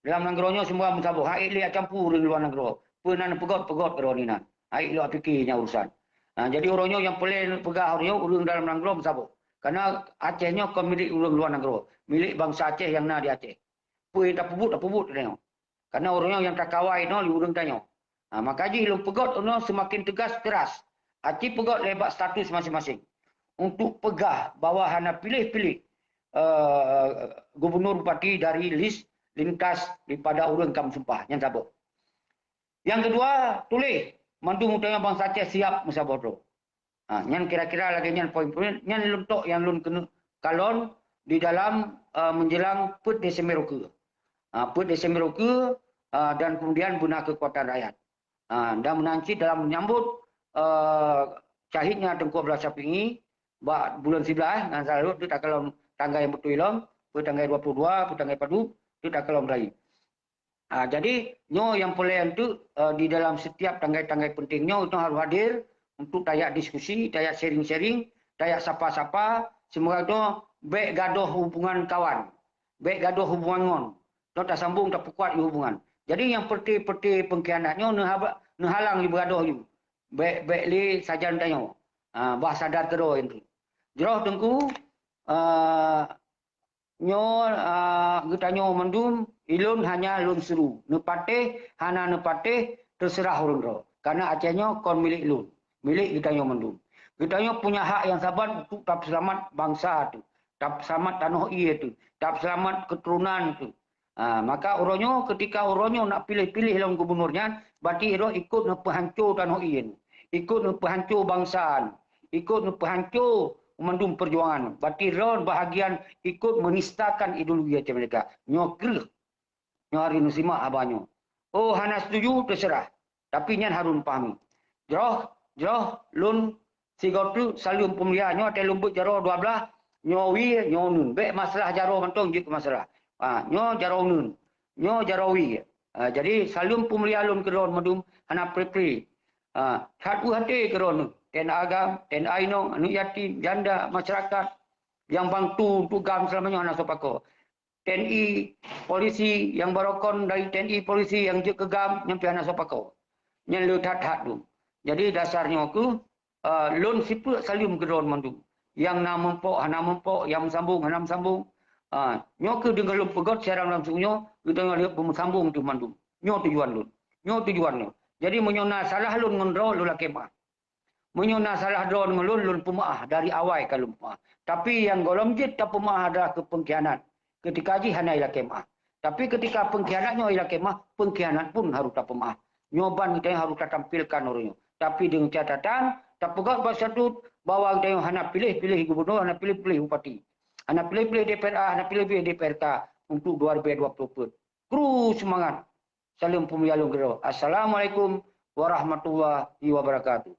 Dalam nanggroe nyoe semua meusaboh. Hana lé campur ureuëng luwa nanggroe. Peue na neupeugét-peugét keudroe nyan. Hana lé pike nyang urusan. Ha, jadi uroe nyoe nyang peureulée peugah uroe nyoe ureuëng dalam nanggroe meusaboh. Karena Aceh nyoe kon milék ureuëng luwa nanggroe. Milék bansa Aceh nyang na di Aceh. Peue nyang tapeubuet, tapeubuet tanyoe. Karena ureuëng nyoe nyang takawai nyoe lé ureuëng tanyoe. Ha, maka jih lôn peugét nyoe seumaken teugas, keras. Aci peugét lé bak status maséng-maséng. Untuk peugah bahwa hana piléh-piléh, eh, gubernur bupati dari lis lintas daripada ureuëng ka meusumpah. Nyan saboh. Nyang keudua, tuléh mandum tanyoe bansa Aceh siap meusaboh droe. Ha, nyan kira-kira lagée nyan poin-poin. Nyan lôn tok nyang lôn keuneuk kalon di dalam, eh, menjelang peuet Desember ukeue. Ha, peuet Desember ukeue, eh, dan kemudian beuna keukuatan rakyat. Ha, dan meunan cit dalam menyambut, eh, syahidnya Teungku Abdullah Syafi'i bak buleuen siblaih, nyan selalu teuk takalon tanggai nyang beutôi lom, peue tanggai dua puluh dua, peue tanggai padub, teuk takalon lagi. Ha, jadi nyoe nyang peureulée teuk, eh, di dalam setiap tanggai-tanggai penting nyoe, itu harus hadir untuk tajak diskusi, tajak sharing-sharing, tajak sapa-sapa, seumoga itu bék gadoh hubungan kawan, bék gadoh hubungan ngon, nyoe tasambong tapeukuat hubungan. Jadi nyang peureute-peureute pengkhianat nyoe neuhaba-, neuhalang jih beugadoh jih. Bék, bék lé sajan tanyoe. Ha, bah sadar keudroe teuk. Jroh Teungku, eh, nyoe, ah, geutanyoe mandum, ilôn hanya lôn seuru. Neupatéh, hana neupatéh, teuseurah ureuëng droe. Karena Aceh nyoe kon milék lôn, milék geutanyoe mandum. Geutanyoe punya hak nyang saban untuk tapeuseulamat bansa teuk, tapeuseulamat tanoh ié teuk, tapeuseulamat keuturonan teuk. Ah, maka uroe nyoe, ketika uroe nyoe nak piléh-piléh lom gubunur nyan, berarti droe ikot neupeuhanco tanoh ié nyoe, ikot neupeuhanco bansa nyoe, ikot neupeuhanco mandum peujuangan. Berarti droe bahagian ikot menistakan ideologi Aceh Merdeka. Nyoe kreueh. Nyoe hari neusimak haba nyoe. Oh, hana setuju, teuseurah. Tapi nyan harun pahami. Jroh, jroh lôn sigoe teuk saleuem peumulia nyoe watée lôn beuet jaroe dua blaih, nyoe wie, nyoe uneuen. Bék masalah jaroe mantong jeuet keu masalah. Ha, nyoe jaroe uneuen. Nyoe jaroe wie. Ha, jadi saleuem peumulia lôn keudroe mandum hana pri-pri. Ha, that u até keudroe, T N A agam, T N A inong, aneuk yatim, janda, masyarakat nyang bantu untuk gam selama nyoe hana soe pakoe. T N I, polisi nyang barokon dari T N I polisi nyang jeuet keu gam, nyan pih hana soe pakoe. Nyan le that-that dum. Jadi dasar nyoe keuh, eh, lôn sipeuet saleuem keudroe mandum. Nyang na meumpok hana meumpok, nyang meusambong hana meusambong. Ah, nyoe keuh deungon lôn peugét siaran langsung nyoe, geutanyoe lheueh beumeusambong teuh mandum. Nyoe tujuan lôn. Nyoe tujuan lôn. Jadi meunyoe na salah lôn ngon droe, lôn lakée meu'ah. Meunyoe na salah droe ngon lôn, lôn peumeu'ah dari awai ka lôn peumeu'ah. Tapi nyang gohlom jeuet tapeumeu'ah adalah keu pengkhianat. Keutika jih hana ilakée meu'ah. Tapi keutika pengkhianat nyoe ilakée meu'ah, pengkhianat pun harôh tapeumeu'ah. Nyoe ban geutanyoe harôh tatampilkan uroe nyoe. Tapi deungon catatan, tapeugét bak statut bahwa geutanyoe hana piléh-piléh gubunur, hana piléh-piléh bupati. Hana piléh-piléh D P R A, hana piléh-piléh D P R K untuk dua ribu dua puluh empat. Kru seumangat. Saleuem peumulia lôn keudroe. Assalamualaikum warahmatullahi wabarakatuh.